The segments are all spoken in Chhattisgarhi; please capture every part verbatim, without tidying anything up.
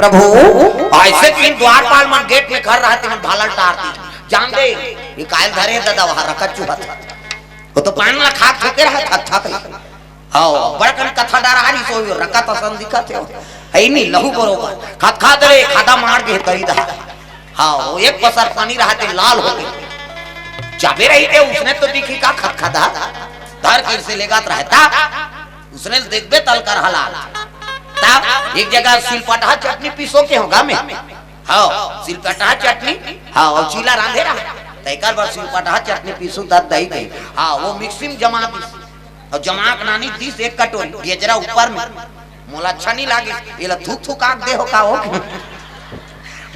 प्रभु, अइसे दिन द्वारपाल मन गेट में खड़े रहते, मन भाला ल टार दी। जान दे, ये कायल धरे ददा वहाँ रकत चुहत। वो तो पान ला खात थूके रहा, थक थक ला। हाँ, बड़कन कथा डरा रही, सो रकत असन दिखत हे। है नहीं, लहू बरोबर। खात खात रे, खादा मार के तरी दहा। हाँ, वो एक पसर पानी रहा ते लाल हो गए। जाबे रही ते, उसने तो दिखी का खत खदा। धर के से लेगात रहता। उसने देखबे तल कर हलाल। तब एक जगह सिलपटहा चटनी पीसो के होगा मैं। हाँ, सिलपटहा चटनी। हाँ, और चीला रांधे रहा। तो एक बार सिलपटहा चटनी पीसू तब दही गई। हाँ, वो मिक्सी में जमा दी। और जमा के नानी दीस एक कटोरी, गेजरा ऊपर में। मोला अच्छा नहीं लागे, ये ला थूक थूक आग दे हो का हो।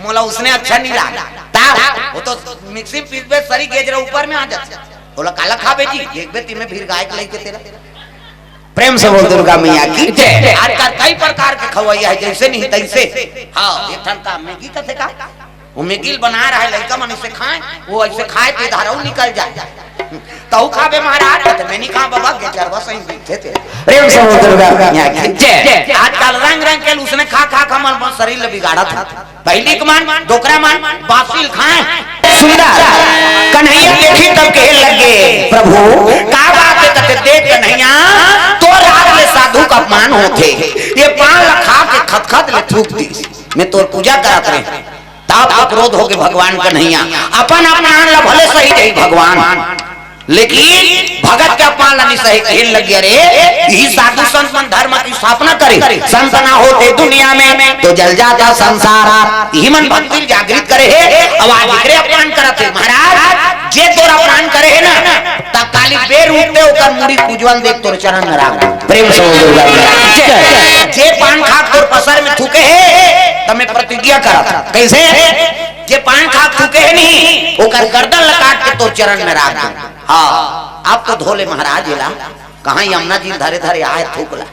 मोला उसने अच्छा नहीं लागे। ता, वो तो मिक्सी में पीसबे, सरी गेजरा ऊपर में आ जाते। बोला, "काला खाबे जी?" देखबे, तिमे फिर गाय के लेके तेरा। प्रेम से बोल दुर्गा मैया की जय। आजकल कई प्रकार के खवैया है, जैसे नहीं तैसे। हाँ, एक ठन का मैगी कथे का, वो मैगी ल बना रहा है, लड़का मन इसे खाए, वो ऐसे खाए तो धारा निकल जाए। तऊ खाबे महाराज, कहते, "मैं नहीं खा बाबा, गेजरवा सही दिखते थे।" प्रेम से बोल दुर्गा मैया की जय। आजकल रंग रंग के उसने खा खा खा मन, मन शरीर ल बिगाड़त हे। पहिली के मन, डोकरा मन, बासी ल खाए। सुंदर। कन्हैया देखी तब कहे लगे, "प्रभु, का बात है?" कहते, "देख कन्हैया, तोर हाथ ले साधु का अपमान होथे। ये पान ला खा के खतखत ले थूक दीस। मैं तोर पूजा करत रहे।" ताप का क्रोध होके भगवान कन्हैया अपन अपमान ला भले सही जाही भगवान, लेकिन भगत के अपमान ला नहीं सही। कहे लगे, "अरे, यही साधु संत मन धर्म की स्थापना करे, संत ना होते दुनिया में तो जल जाता संसार।" यही मन भक्ति जागृत करे हे, अब आज एकरे अपमान करत हे। महाराज, जे तोर अपमान करे हे ना, त काली बेर उठते ओकर मुड़ी पूजवन देख तोर चरण में राख दे। प्रेम से बोल दुर्गा मैया की जय। जे पान खा तोर पसर में थूके हे, त मैं प्रतिज्ञा करत हूँ। कैसे? जे पान खा थूके हे नहीं, ओकर गर्दन ला काट के तोर चरण में राख दे। हाँ, अब तो धो ले महाराज एला। कहाँ यमुना जी धरे धरे आए थूक ला।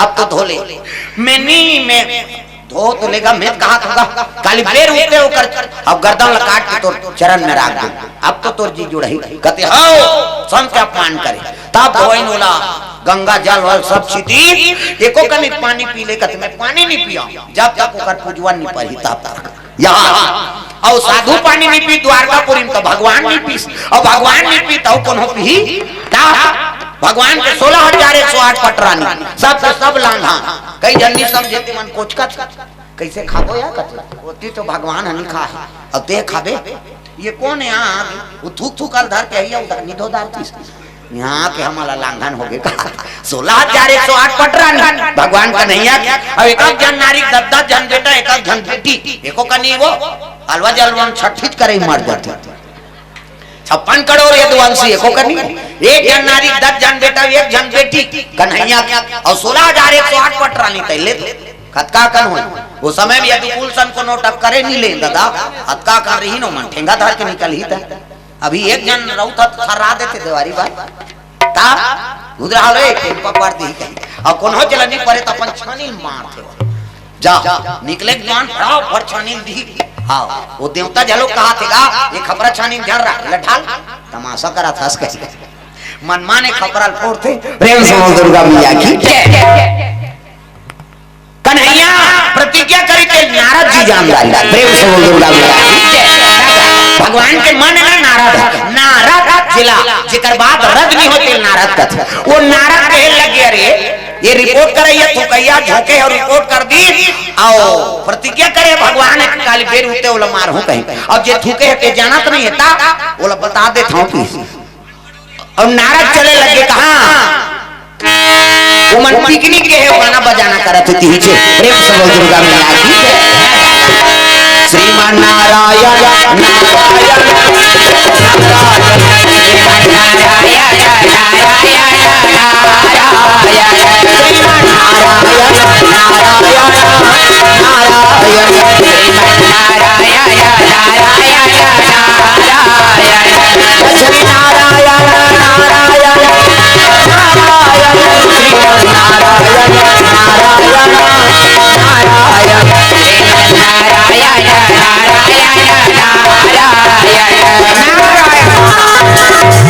अब तो धो ले। मैं नहीं, मैं धो तो लेगा, मैं कहा थूका। काली बेर उठते ओकर, अब गर्दन ला काट के तोर चरण में राख दे। अब तो तोर जी जुड़ही। कहते, "हो, संत के अपमान करे।" तब धोइन ओला, गंगा जल वल सब छिटी, एको कनिक पानी पी ले, कहते, "मैं पानी नहीं पिया, जब तक ओकर पूजवन नहीं पढ़ी तब तक।" यहाँ, और साधु पानी नहीं पी, द्वारकापुरी में तो भगवान नहीं पी, और भगवान नहीं पी, तो कोनो पी? ना, भगवान के सोलह हजार एक सौ आठ पटरानी, सब के सब लांघा। कई जन नहीं समझे, ते मन कोचकत, "कैसे खाबो या कतला? ओती तो भगवान हनी खा है, और ते खाबे?" ये कौन है यहाँ? वो थूक थूक ल धर के है, उधर निधो दारतीस। यहाँ के हमला लांघन हो गए का? सोलह हजार एक सौ आठ पटरानी भगवान कन्हैया के। अब एक एक जन नारी, दस दस जन बेटा, एक एक जन बेटी, एको कनी वो अलवा जलवन छठीच करे मर जाती। छप्पन करोड़ यदुवंशी एको कनी, एक जन नारी, दस जन बेटा, एक जन बेटी कन्हैया के। और सोलह हजार एक सौ आठ पटरानी तैले तो कतका कन होई? वो समय में यदि कुल सन कोनो टक्करे नहीं ले दादा, कतका कन रही नो मन ठेंगा धर के निकल ही था। अभी एक जन रउत ह त थर्रा देथे देवारी बार। ता गुदरा हवे, टेम्पा पार देही कही। अउ कोनो चला नहीं परे त अपन छानी मारथे। जा, निकले के जवान फटाफट छानी दिही। हाँ, वो देवता झलो कहा थे गा, "ये खपरा छानी झड़ रहा, ले ढाल।" तमाशा करा था कही। मन माने खपरा ल फोड़थे। प्रेम से बोल दुर्गा मैया की जय। कन्हैया प्रतिज्ञा करी ते नारद जी जान डाली। प्रेम से बोल दुर्गा मैया की जय। भगवान के मन ना नारद है। नारद जिला जेकर बात रद नहीं होते नारद कथे। वो नारद कहे लगे, "अरे, ये रिपोर्ट करैया थुकैया झोंके और रिपोर्ट कर दी, आओ प्रतिज्ञा करे भगवान के काली बेर उते ओला मारहूं कहीं। अब जे थूके हे ते जानत नहीं है ता, ओला बता देत हूं कि।" और नारद चले लगे कहाँ? वो मन पिकनिक के है, गाना बजाना करत होती ही छे। प्रेम से बोल दुर्गा मैया की जय। श्रीमान नारायण, नारायण, नारायण, श्रीमान नारायण, नारायण, नारायण, नारायण, श्रीमान नारायण, नारायण, नारायण, लक्ष्मी नारायण, नारायण, नारायण, श्रीमन नारायण, नारायण, नारायण, श्रीमन नारायण, नारायण, नारायण, नारायण।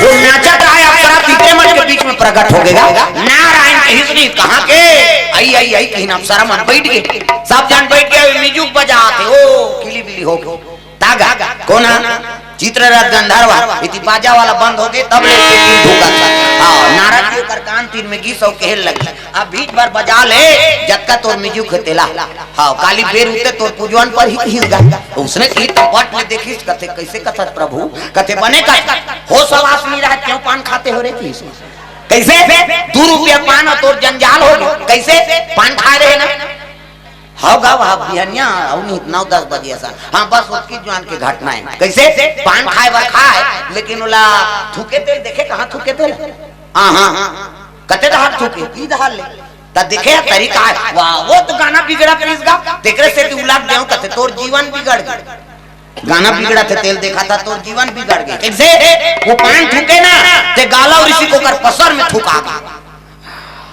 वो नाचत आया, अप्सरा तीते मन के बीच में प्रकट हो गया। नारायण हिसनी कहाँ के? आई, आई, आई, कहिन अप्सरा मन बइठ गे। सब झन बइठ गे, म्यूजिक बजात हे, ओ, किली बिली हो गे। तागा, कोन हा? चित्ररथ गंधर्व, इति बाजा वाला बंद हो गे, तब ले के तीर धुकत हे। हाँ, नारद जी ओकर कान तीर में गिस अउ कहे लगे, अब बीच भर बजा ले, जतका तोर म्यूजिक हे तेला। हाँ, काली बेर उते तोर पुजवन परही कहिस गा। उसने कही त पट ले देखिस, कथे, "कइसे कथस प्रभु?" कथे, "बने कथस, होस हवास नइ रहय, क्यों पान खाते हो रे?" कहिस। कइसे? दू रुपया पान अउ तोर जंजाल हो गे। कइसे? पान खाए रहे ना। हव गा, वहाँ बिहनिया अउ नहीं, नौ दस बजे असन। हाँ, बस ओतकी जुवान के घटना हे। कइसे? पान खाए बर खाए, लेकिन ओला थूके तेल देखे, कहाँ थूके तेल? हाँ, हाँ, हाँ। कते डहर थूके? ई डहर ले। त देखे तरीका हे। वाह, वो तो गाना बिगड़त रहिस गा। तेकरे सेती उला के देंव कथे, तोर जीवन बिगड़ गे। गाना बिगड़त हे, तेल देखत हस, तोर जीवन बिगड़ गे। कइसे? वो पान थूके ना, ते गालव रिहिस ओकर पसर में थूका गे।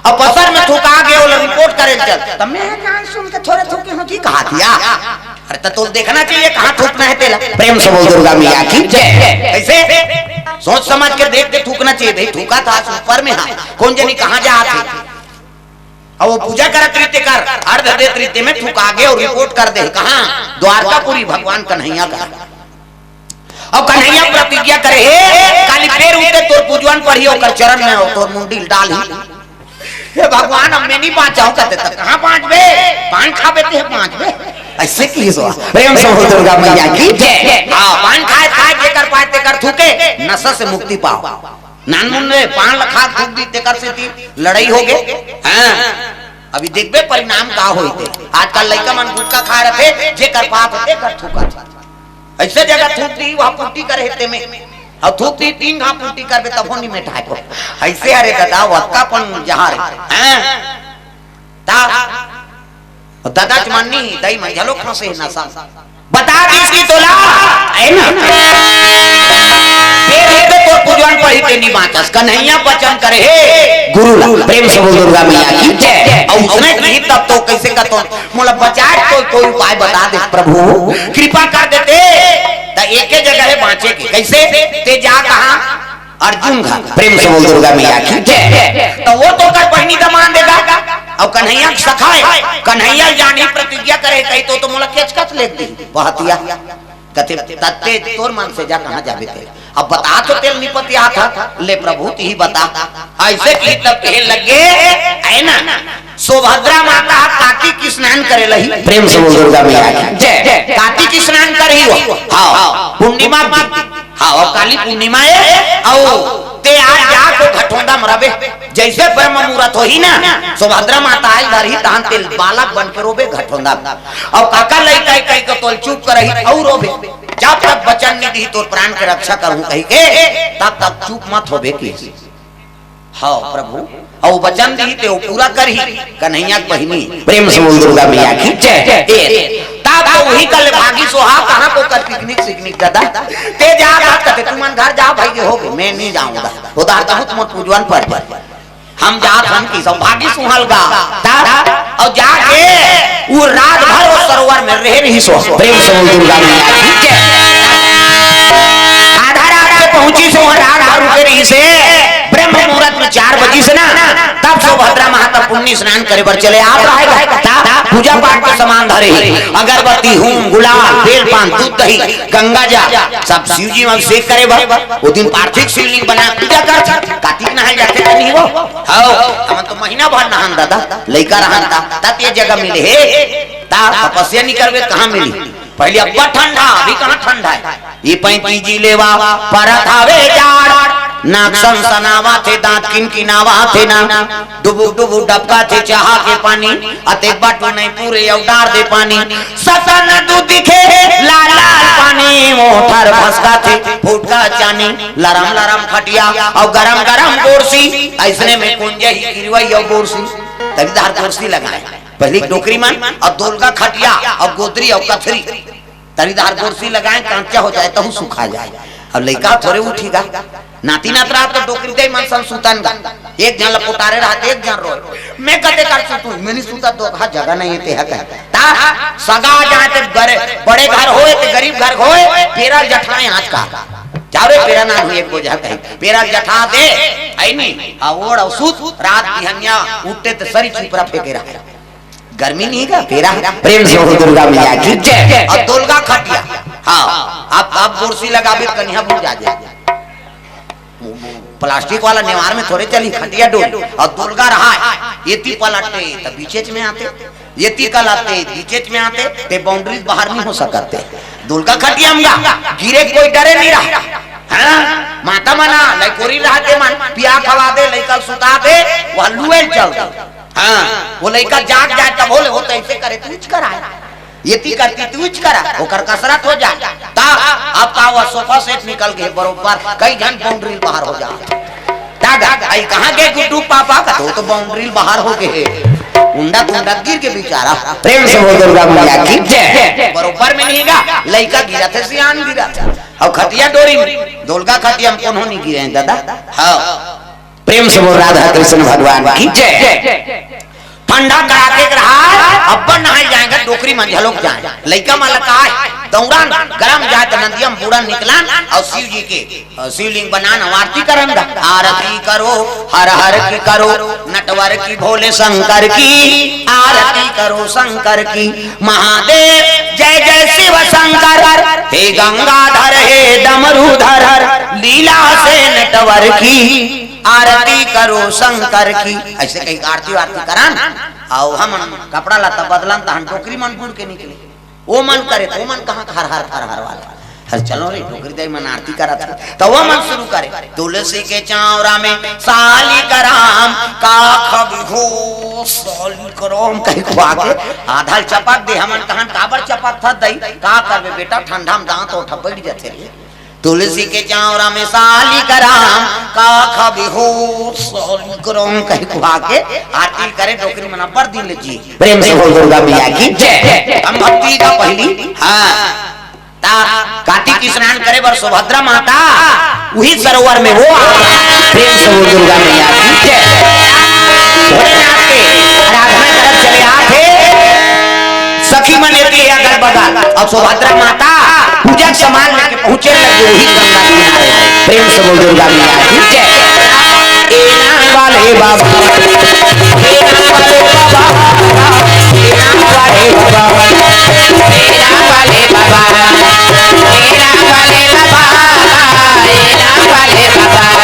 अब पसर में थूका गे, ओला रिपोर्ट करे चल। त मैं जान सुन के थोरे थूके हों जी कहा दिया। अरे त तोला देखना चाहिए कहाँ थूकना हे तेला। प्रेम से बोल दुर्गा मैया की जय। कइसे? सोच समझ के देख के थूकना चाहिए भाई। थूकत हस ऊपर में, हाँ, कोन जनी कहाँ जात हे। अब वो पूजा करत रहिथे, कर अर्घ देत रहिथे, में थूका गे अउ रिपोर्ट कर दे, कहाँ? द्वारकापुरी भगवान कन्हैया करा। अउ कन्हैया प्रतिज्ञा करे हे, काली बेर उते तोर पुजवन परही, ओकर चरण में अउ तोर मुंडी ल डालही। हे भगवान, अब में नइ बाँचहूँ कथे, त कहाँ बाँचबे? पान खाबे ते बाँचबे। अइसे कहिस। प्रेम से बोल दुर्गा मैया की जय। हाँ, पान खाए खाए जेकर पाए तेकर थूके, नशा से मुक्ति पाव। नानमुन में पान ल खा थूक दिस, तेकर सेती लड़ई हो गे। हाँ, अभी देखबे परिणाम का होही ते। आजकल लइका मन गुटखा खाए रथे, जेकर पात हे तेकर थूकत हे। अइसे जगह थूक दिही, वहाँ पुट्टी करे हे तेमे। अउ थूक दिही, तीन घांव पुट्टी करबे तभो नइ मेटाय। अइसे हरे ददा, वतका पन जहर हे। हाँ? त ददा के मन नइ, दई मन घलो फंसे हे नशा। बता दिस कि तोला, हे ना? बेर उते तोर पुजवन परही ते नइ बाँचस। कन्हैया बचन करे हे गुरु ला। प्रेम से बोल दुर्गा मैया की जय। अउ उसने कही तब तो कइसे कथों, मोला बचाए के कोई, कोई उपाय बता दे प्रभु, कृपा कर देते। त एके जगह हे बाँचे के। कइसे? ते जा कहाँ? अर्जुन घर। प्रेम से बोल दुर्गा मैया की जय। त वो तो ओकर बहिनी दमांद हे गा, अउ कन्हैया के सखा हे। कन्हैया जानी प्रतिज्ञा करे कही तो, तो मोला केचकच लेग दिही। बहतिया कथे, तत्ते तोर मन से जा, कहाँ जाबे ते। अब बता तो तेल निपतिया था, ले प्रभु तिही बता। अइसे कही तब कहे लगे, हे ना, सुभद्रा माता कातिक स्नान करे लगही। प्रेम से बोल दुर्गा मैया की जय। कातिक स्नान करही वो। हाँ, पूर्णिमा के दिन। हाँ, अउ काली पूर्णिमा हे, अउ ते आज जा तो घटोंदा म रबे। जइसे ब्रह्म मुहूर्त होही ना, सुभद्रा माता आय धरही, तहन तेल बालक बन के रोबे घटोंदा म। अउ काका लइका कही के तोल चुप करही अउ रोबे। जब तक बचन नइ दिही तोर प्राण के रक्षा करहूं कहिके, तब तक चुप मत होबे कि। हव प्रभु, अउ बचन दिही ते ओ पूरा करही। कन्हैया के बहिनी, प्रेम से बोल दुर्गा मैया की जय। ए, तब तो उही कल भागी सोहा, कहाँ को कर पिकनिक सिकनिक ददा। ते जा, जा, कथे तुमन घर जा भाई, हो गए, मैं नइ जाऊंगा। उधार कहूँ तुमन पूजवन पर जाए। हम जात हन कि सब भागी सुहल गा। ता, अउ जाके वो रात भर वो सरोवर में रहे रहिस। प्रेम से बोल दुर्गा मैया की जय। आधा रात के पहुंचिस, वो रात भर रुके रहिस। ब्रह्म मुहूर्त में चार बजिस ना, तब सुभद्रा माता पुण्य स्नान करे बर चले आप रहे गा। ता, पूजा पाठ के सामान धरे हे, अगरबत्ती, हूम, गुलाल, बेल पान, दूध, दही, गंगा जल, सब शिव जी में अभिषेक करे बर। वो दिन पार्थिव शिवलिंग बना पूजा कर, कातिक नहाए जाथे कि नहीं वो? हव, हमन तो महीना भर नहान ददा, लइका रहन ता, तब ये जगह मिले हे, ता तपस्या नइ करबे, कहाँ मिली? पहले अब्बड़ ठंडा, अभी कहाँ ठंडा हे? ये पैंती जी लेवा, परत हवे जाड़, नाक सनसनावा थे, दांत किनकिनावा थे ना, डुबुक डुबुक डबका थे चाहा के पानी, अते बटू नहीं पूरे अउ डार दे पानी, सतन दू दिखे लाल लाल पानी, मोठर फसका थे, फुटका चानी, लरम लरम खटिया अउ गरम गरम गोरसी, अइसने में कुंजही किरवई अउ गोरसी। तरीदार गोरसी लगाए। पहली डोकरी मन अउ दोलगा खटिया अउ गोदरी अउ कथरी। तरीदार गोरसी लगाए, कांचा हो जाए तहू सुखा जाए। अब लइका थोरे उठी गा। नाती नात रहा तो डोकरी दे मन सन सुतन गा। एक झन ल पोटारे रहा, एक झन रोए। मैं कते कर सुतू, मैं नइ सुता, दो हा जगह नइ हे ते हा कहे। ता सगा जाए ते बड़े, बड़े घर होए ते गरीब घर होए, पेरा ल जठाए आजकल। जाओ रे, पेरा नान हुई एक बोझा कही, पेरा जठा दे, ऐ नी, आ ओढ़ अउ सूत, रात बिहनिया उठते त सरी चिपरा फेंके रहा। गर्मी नहीं का पेरा? प्रेम से बोल दुर्गा मैया की जय। अउ दोलगा खटिया, हाँ, अब, अब गोरसी लगाबे त कनिहा भूल जा जाए। प्लास्टिक वाला नेवार में थोड़े चली खटिया डोल। अउ दोलगा रहा है, एती पलटते त बीचेच में आते, एती कलाते बीचेच में आते, ते बाउंड्री बाहर नहीं हो सकते। दोलगा खटिया में गा, गिरे कोई डरे नहीं रहा। हाँ, माता मना, लइकोरी रहा के मन, पिया खवा दे, लइका सुता दे, वह लुए चल दे। हाँ, वो लइका जाग जाए तब होले, हो तो ऐसे करे, तू कुछ कराए। एती करती तू कुछ करा, ओकर कसरत हो जाए। ता अब का हुआ, सोफा सेट निकल गए बरोबर, कई झन बाउंड्री बाहर हो जा। ता गा, आई कहाँ गए गुड्डू पापा का, तो, तो बाउंड्री बाहर हो गए। उंडा तुंडा गिर के बेचारा। प्रेम से बोल दुर्गा मैया की जय। बरोबर में नहीं गा, लइका गिरा थे, सियान गिरा थे। अउ खटिया डोरी में, दोलगा खटिया में कोनो नहीं गिरे हैं दादा। हाँ, प्रेम से बोल राधा कृष्ण भगवान की जय। ठंडा कड़ाके के रहा, अब्बड़ नहाए जाएंगे, डोकरी मन झलोक जाए। लइका मन ला काय, दौड़न, गरम जाए त नदिया में बूड़न निकलन, अउ शिव जी के, अ, शिवलिंग बनान, अउ आरती करन गा। आरती करो, हर हर की करो, नटवर की भोले शंकर की, आरती करो शंकर की, महादेव जय जय शिव शंकर, हे गंगाधर हे डमरूधर, लीला से नटवर की, आरती करो शंकर की। ऐसे कही आरती वारती करन, अउ हमन कपड़ा लत्ता बदलन, तहन डोकरी मन बूड़ के निकले। वो मन करे, वो मन कहाँ हर हर हर हर वाला। हर चलो रे, डोकरी दाई मन आरती करत हे, त वो मन शुरू करे, तुलसी के चौरा में सालिग्राम का खबी हो, सालिग्राम कही खुआ के आधा चपक दे। हमन कहन काबर चपक था दई, का करबे बेटा, ठंडा में दांत ओठ बैठ जाथे रे। तुलसी के चौरा में सालिग्राम का खबी हो, सालिग्राम कही खुआ के आरती करे, डोकरी मन अब्बड़ दिन ले जी। प्रेम से बोल दुर्गा मैया की जय। हम भक्ति का पहली, हाँ, ता कार्तिक स्नान करे बर सुभद्रा माता उही सरोवर में वो आ। प्रेम से बोल दुर्गा मैया की जय। भोलेनाथ के आराधना करत चले आथे। सखी मन एती अगल बगल, अब सुभद्रा माता पूजा के सामान लेके पहुंचे लगे वही गंगा किनारे। प्रेम से बोल दुर्गा मैया की जय। ए नाम वाले बाबा, ए नाम वाले बाबा, ए नाम वाले बाबा, ए नाम वाले बाबा, ए नाम वाले बाबा, ए नाम वाले बाबा।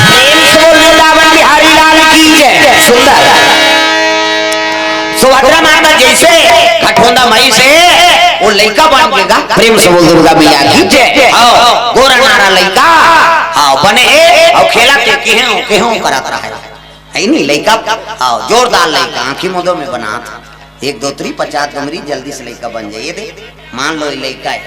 प्रेम से बोल वृंदावन बिहारी लाल की जय। सुंदर। सुभद्रा माता जैसे घटोंदा मई से वो लइका बन गेगा। प्रेम से बोल दुर्गा मैया की जय। हाँ, गोरा नारा लइका, हाँ, बने हे, अउ खेला ते केहे, केहे करत रहा है। है नहीं लइका, हाँ, जोरदार लइका, आँखी मुदो में बनात। एक दो त्री पचास गमरी जल्दी से लइका बन जाए। ये दे, मान लो ये लइका है।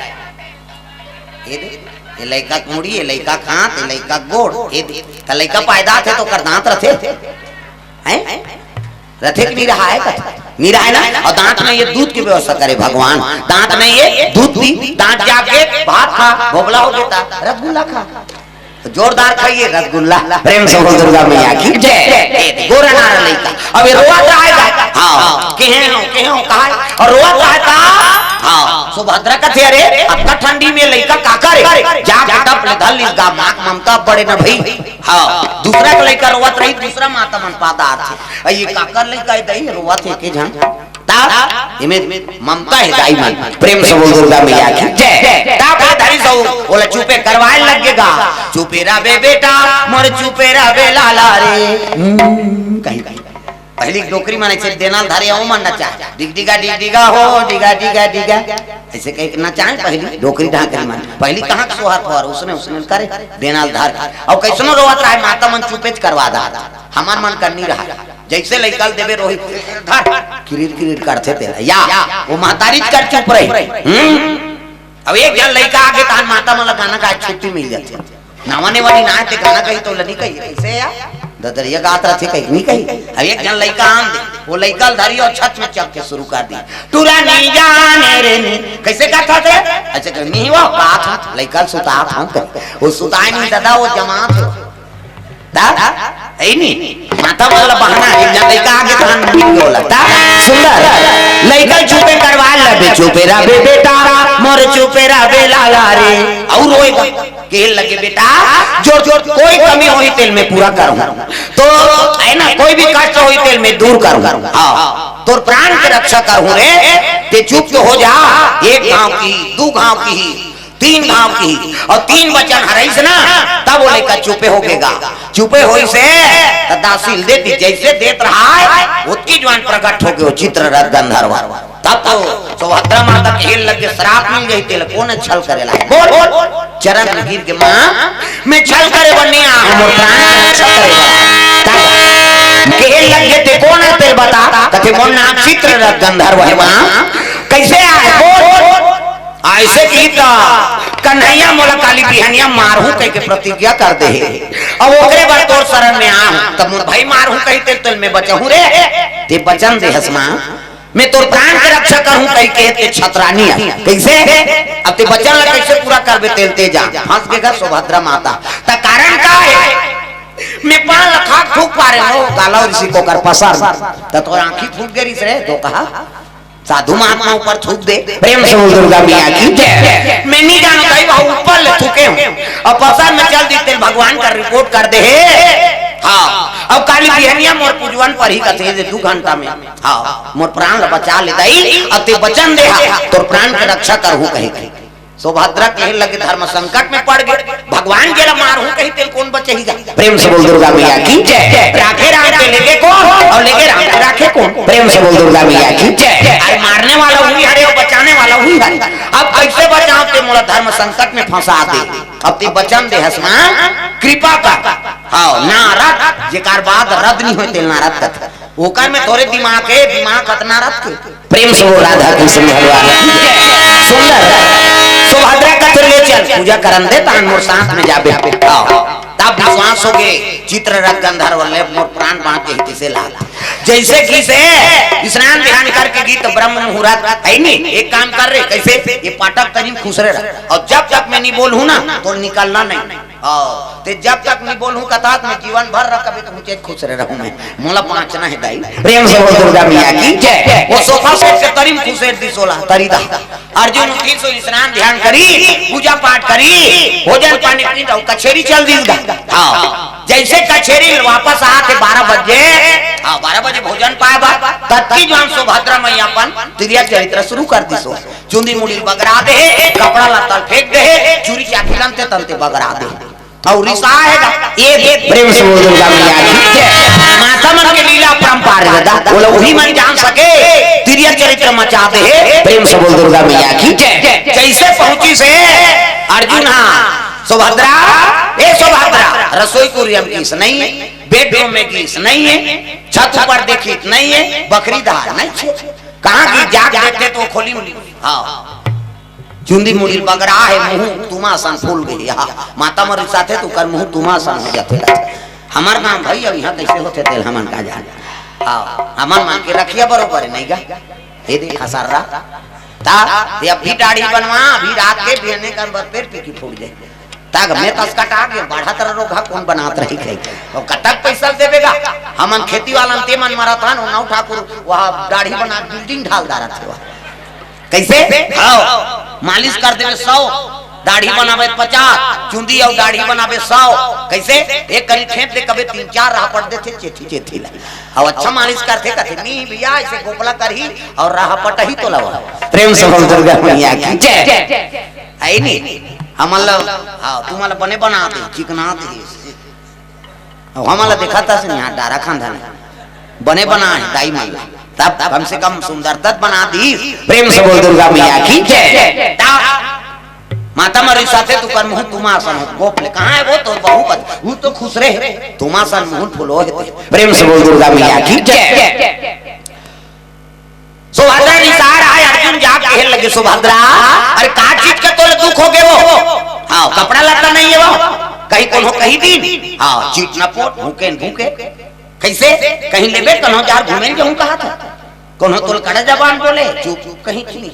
ये दे, ये लइका के मुड़ी, ये लइका के हाथ, ये लइका के गोड़, ये दे। त लइका पैदा थे तो ओकर दांत रथे? हैं? रथे कि नहीं रहा है का? नहीं रहा है ना? अउ दांत में ये दूध की व्यवस्था करे भगवान। दांत में ये दूध पी, दांत जाके भात खा, भोगला हो गया था, रसगुल्ला खा। तो जोरदार खाइए रसगुल्ला। प्रेम से बोल दुर्गा मैया की जय। ये दे, गोरा नारा लइका। अब ये रोवत रहा है का? हाँ। केहे हो, केहे हो, कहा है? अउ रोवत रहा है का? हाँ। सुभद्रा कथे, "अरे, अतका ठंडी में लइका का करे?" जाके टप ले धर लिस गा, माँ के ममता बड़े न भई। हाँ, दूसरा के लइका रोवत रही, दूसरा माता मन पादा आथे। अ, ये काकर लइका हे दई, रोवत हे के झन? ता, एमे ममता हे दाई मन। प्रेम से बोल दुर्गा मैया की जय। ता पे धरी सो, ओला चुपे करवाए लग गे गा। "चुपे रह बे बेटा, मोर चुपे रह बे लाला रे।" हम्म, कहीं, कहीं। पहिली डोकरी मन अइसे देना ल धरे, ओ मन नचाय। डिग डिगा, डिग डिगा हो, डिगा, डिगा, डिगा। अइसे कहिके नचाय पहिली डोकरी ढाकरी मन। पहिली कहाँ के सोहर फोहर, उसने, उसने करे, देना ल धर। अउ कइसनो रोवत रहय, माता मन चुपेच करवा दा। हमर मन कर नी रहय। जइसे लइका ल देबे रोही, धर, किरिर किरिर करथे तेला। या, ओ महतारीच कर चुप रही। हम्म? अब एक झन लइका आगे तहान माता मन ल गाना गाए छुट्टी मिल जाथे। नवा नेवा नी नाय ते गाना कही तो ल नी कही, कइसे या? ददरिया गात रथे कही, नी कही। अब एक झन लइका आन दे, ओ लइका ल धरी अउ छत में चढ़ के शुरू कर दी। "टुरा नी जाने रे नी।" कइसे गात हस रे? अइसे कही, "नी वो, गात हंव, लइका ल सुतात हंव।" ओ सुताय नी ददा, ओ जमात हे। ता? ए नी? माता मन ल बहाना हे, एक झन लइका आगे तहान नी बोला। ता? सुंदर। लइका चुपे करवा ले बे, "चुपे रह बे बेटा, मोर चुपे रह बे लाला रे।" अउ रोए गा। कहे लगे, "बेटा, जो, जो कोई कमी होही तेल में पूरा करहूं। तो, हे ना, कोई भी कष्ट होही तेल में दूर करहूं। हाँ, तोर प्राण के रक्षा करहूं रे, ते चुप तो हो जा। एक घांव की, दू घांव की, तीन घांव की, अउ तीन बचन हरइस ना, तब ओ लइका चुपे हो गे गा। चुपे होइस हे, त दासी ल दे दिस, जइसे देत रहय, ओतकी जुवार प्रकट हो गे ओ चित्ररथ गंधर्व। तब तो सुभद्रा माता कहे लगे, "श्राप मिल जाही तेला, कोन छल करे ला?" बोल, बोल। चरण में गिर के, "माँ, मैं छल करे बर नी आय हंव, मोर प्राण के रक्षा करे बर।" तब कहे लगे, "ते कोन हस तेला बता?" कथे, "मोर नाम चित्ररथ गंधर्व हे माँ।" "कइसे आय? बोल।" अइसे कही त कन्हैया मोला काली बिहनिया मारहूं कहिके प्रतिज्ञा कर दे हे। अब ओकरे बर तोर शरण में आय हंव, त मोर भाई मारहूं कहिथे तेला मैं बचाहूं रे। ते बचन दे हस माँ, मैं तोर प्राण के रक्षा करहूं कहिके ते छतरानी अस। कइसे? अब ते बचन ला कइसे पूरा करबे तेला ते जान। फंस गे गा सुभद्रा माता। त कारण का हे? मैं पान ला खा के थूक पारे हंव, गालव रिहिस ओकर पसर। त तोर आंखी फूट गे रिहिस रे, तो कहा, साधु महात्मा ऊपर थूक दे। प्रेम से बोल दुर्गा मैया की जय। मैं नी जानंव भाई, वहां ऊपर ले थूके हंव। अब पसर में चल दिस तेला भगवान कर रिपोर्ट कर दे हे। हाँ, अब काली बिहनिया मोर पूजवन परही कथे दे दू घंटा में। हाँ, मोर प्राण ला बचा ले दाई, अब ते बचन दे हा, तोर प्राण के रक्षा करहूं कहिके। सुभद्रा कहे लगे, "धर्म संकट में पड़ गे, भगवान जेला मारहूं कही तेला कोन बचाही गा?" प्रेम से बोल दुर्गा मैया की जय। राखे राम के लेगे कोन, अउ लेगे राम के राखे कोन? प्रेम से बोल दुर्गा मैया की जय। अरे मारने वाला उही हरे अउ बचाने वाला उही हरे। अब कइसे बचांव, ते मोला धर्म संकट में फंसा दे। अब ते बचन दे हस माँ, कृपा कर। हाँ, नारद, जेकर बाद रद नी होय तेला नारद कथे। ओकर में थोरे दिमाग हे, दिमाग अतना रथे। प्रेम से बोल राधा कृष्ण भगवान की जय। सुंदर। सुभद्रा कथे ले चल, पूजा करन दे, तहान मोर साथ में जाबे। आओ। तब विश्वास हो गे, चित्ररथ गंधर्व ले मोर प्राण बांच जाही तइसे लाग। जइसे कि से स्नान ध्यान करके गिस त ब्रह्म मुहूर्त हे नी, एक काम कर रे, कइसे ये पाटक तरी खुसरे रह, अउ जब तक मैं नी बोलहूं ना, तोर निकलना नहीं। हाँ, ते जब तक नी बोलहूं कथा, मैं जीवन भर रखबे त मुझे खुसरे रहूं मैं। मोला बांचना हे दाई। प्रेम से बोल दुर्गा मैया की जय। ओ सोफा सेट के तरी में खुसेर दिस ओला, तरी दा। अर्जुन उठिस ओ स्नान ध्यान करिस, पूजा पाठ करिस, भोजन पानी करिस, अउ कचेरी चल दिस गा। हाँ, जइसे कचेरी ले वापस आथे बारह बजे, हाँ, बारह बजे भोजन पाय बर, ततकी जुवार सुभद्रा मैया अपन तिरिया चरित्र शुरू कर दिस ओ। चुंदी मुड़ी ल बगरा दे हे, कपड़ा लत्ता ल फेंक दे हे, चूरी चांदी ल अंते तंते बगरा दे हे। अउ रिसाय हे गा, ये देख प्रेम से बोल दुर्गा मैया की जय। माता मन के लीला अपरंपार हे दादा, ओला उही मन जान सके, तिरिया चरित्र मचा दे हे, प्रेम से बोल दुर्गा मैया की जय। जइसे पहुंचिस हे अर्जुन, हाँ, सुभद्रा, ए सुभद्रा, रसोई कुरिया में गिस नहीं हे, बेडरूम में गिस नहीं हे, छत ऊपर देखिस नहीं हे, बखरी धार नहीं हे। कहाँ गिस, जाके देखथे त ओ खोली में नी। हाँ। चुंदी मुड़ी ल बगरा हे, मुंह तुमा असन फूल गे हे। हाँ, माता मन रिसाथे त ओकर मुंह तुमा असन हो जाथे। हमर गांव भाई, अब इहां कइसे होथे तेला हमन का जान। हाँ, हमन मन के रखिया बरोबर हे, नहीं गा? हे देखा सर्रा। ता, ये अभी दाढ़ी बनवा, अभी रात के बिहने कर बर पेट पीकी फूट जाय। ता ग मैं तस कटा गे, बाढ़ा तरह रोगहा कोन बनात रही कही। अउ कतक पइसा ल देबे गा? हमन खेती वाला ते मन मरत हन, ओ नौ ठाकुर वहां दाढ़ी बना building ढाल डारत हे वहां। कइसे? हव, मालिश कर देबे सौ, दाढ़ी बनाबे पचास, चुंदी अउ दाढ़ी बनाबे सौ। कइसे? एक करी ठेंप दे कबे तीन चार राहपट देथे चेथी चेथी ला। अउ अच्छा मालिश करथे कथे, "नी भइया, अइसे गोपला करही अउ राहपटही तोला।" प्रेम से बोल दुर्गा मैया की जय। अइ नी, हमन ला, हाँ, तुमन ला बने बना दे, चिकना दे। अउ हमन ला देखत हस इहाँ डारा खांधा में बने बना हे दाई मन ला, तब कम से कम सुंदरता बना दी। प्रेम से बोल दुर्गा मैया की जय। ता माता मन रिसाथे त ओकर मुँह तुमा असन होत, गोप ले, "कहाँ हे वो तोर बहू बत, वो तो खुसरे हे, तुमा असन मुँह फुलो हे ते।" प्रेम से बोल दुर्गा मैया की जय। सुभद्रा रिसाय हे, अर्जुन जाके कहे लगे, "सुभद्रा, अरे का चीज के तोला दुख होगे वो? हाँ, कपड़ा लत्ता नइ हे वो? कहीं कोनो कहि दिन? हाँ, चीट न पोट, भूखे न भूखे।" कइसे? कहीं लेबे, कोनो जार घूमे ल जाहूँ कहा था। कोनो तोला कड़ा जबान बोले, चुप, कहीं चुप नहीं।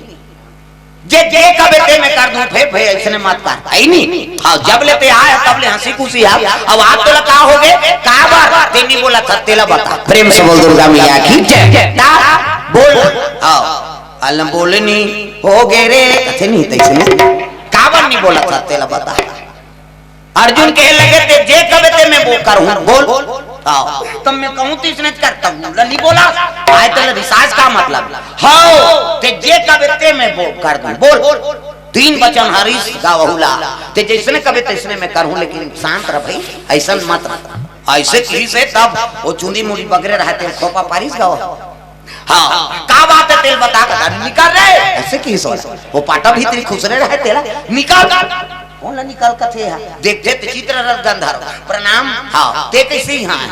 जे, जे कबे ते मैं कर दूँ, फेर, फेर अइसने मत कर। अइ नी? हाँ, जब ले ते आय, तब ले हँसी खुशी हे। अब आज तोला का होगे? काबर? ते नी बोलत हस, तेला बता। प्रेम से बोल दुर्गा मैया की जय। ता बोल। हाँ, अल बोले नी, होगे रे। कथे नी, तइसने। काबर नी बोलत हस, तेला बता। अर्जुन कहे लगे, "ते जे कबे ते मैं वो करहूँ, बोल।" हाँ, तब मैं कहूँ त इसने करता हूँ, ला नी बोला। आय तोला रिसाय का मतलब? हव, ते जे कबे ते मैं वो कर दूँ, बोल। तीन बचन हरिस गा वहू ला, "ते जइसने कबे तइसने मैं करहूँ, लेकिन शांत रह भई, अइसन मत रह।" अइसे किहिस हे तब वो चुंदी मुड़ी बगरे रहे ते खोपा पारिस गा वहू। हाँ, का बात हे तेला बता, कथा निकल रे। अइसे किहिस हे, वो पाटा भीतरी खुसरे रहे तेला, "निकल।" कोन ला निकल कथे हा? देखथे ते चित्ररथ गंधर्व, "प्रणाम।" हाँ, ते कइसे इहाँ आय?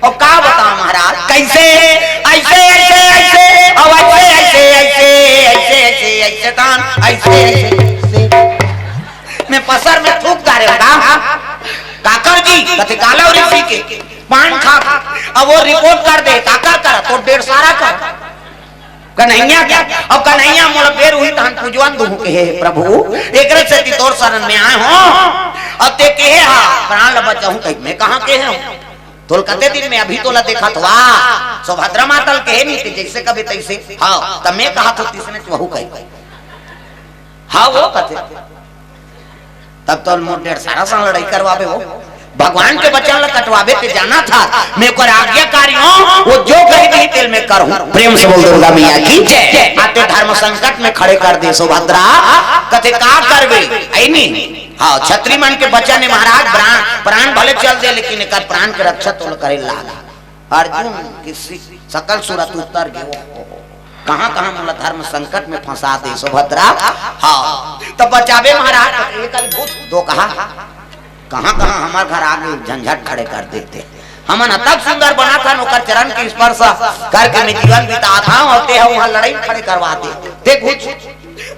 अउ का बतावँव महाराज, कइसे? अइसे, अइसे, अइसे, अउ अइसे, अइसे, अइसे, अइसे, अइसे, तान, अइसे, अइसे, अइसे। मैं पसर में थूक डारेंव का? काकर जी, कथे काला ऋषि के पान खा, अब वो रिपोर्ट कर दे, काकर कर, तो डेढ़ सारा कर। कन्हैया क्या? अब कन्हैया मोला बेर उही तहन पुजवन दुहूँ कहे, "हे प्रभु, एकरे सेती तोर शरण में आय हँव, अब ते कहे हा, प्राण ल बचाहूँ," कहि मैं कहाँ कहे हँव? तोला कते दिन में अभी तोला देखत हँव, सुभद्रा माता ल कहे नी ते जइसे कबे तइसे। हाँ, त मैं कहत हँव तइसने वहू कहे। हाँ, वो कथे। तब तो मोर डेढ़ सारा संग लड़ाई करवाबे वो। भगवान के बचन ल कटवाबे ते जानत हस। मैं ओकर आज्ञाकारी हँव, वो जो कहि दिही तेला मैं करहूँ। प्रेम से बोल दुर्गा मैया की जय। आते धर्म संकट में खड़े कर दे सुभद्रा। कथे का करबे? अइ नी। हाँ, छत्री मन के बचन हे महाराज, प्राण, प्राण भले चल दे लेकिन एकर प्राण के रक्षा तोला करे लाग। अर्जुन के सि-, सकल सूरत उतर गे। कहाँ-कहाँ मोला धर्म संकट में फँसा दे सुभद्रा। हाँ, त बचाबे महाराज, एक अद्भुत दो कहा, कहाँ-कहाँ हमर घर आगे झंझट खड़े कर देथे। हमन ह तब सुंदर बनाथन, ओकर चरण के स्पर्श करके मैं जीवन बिताथँव, अउ ते ह उहाँ लड़ाई खड़े करवा दे। ते घुस,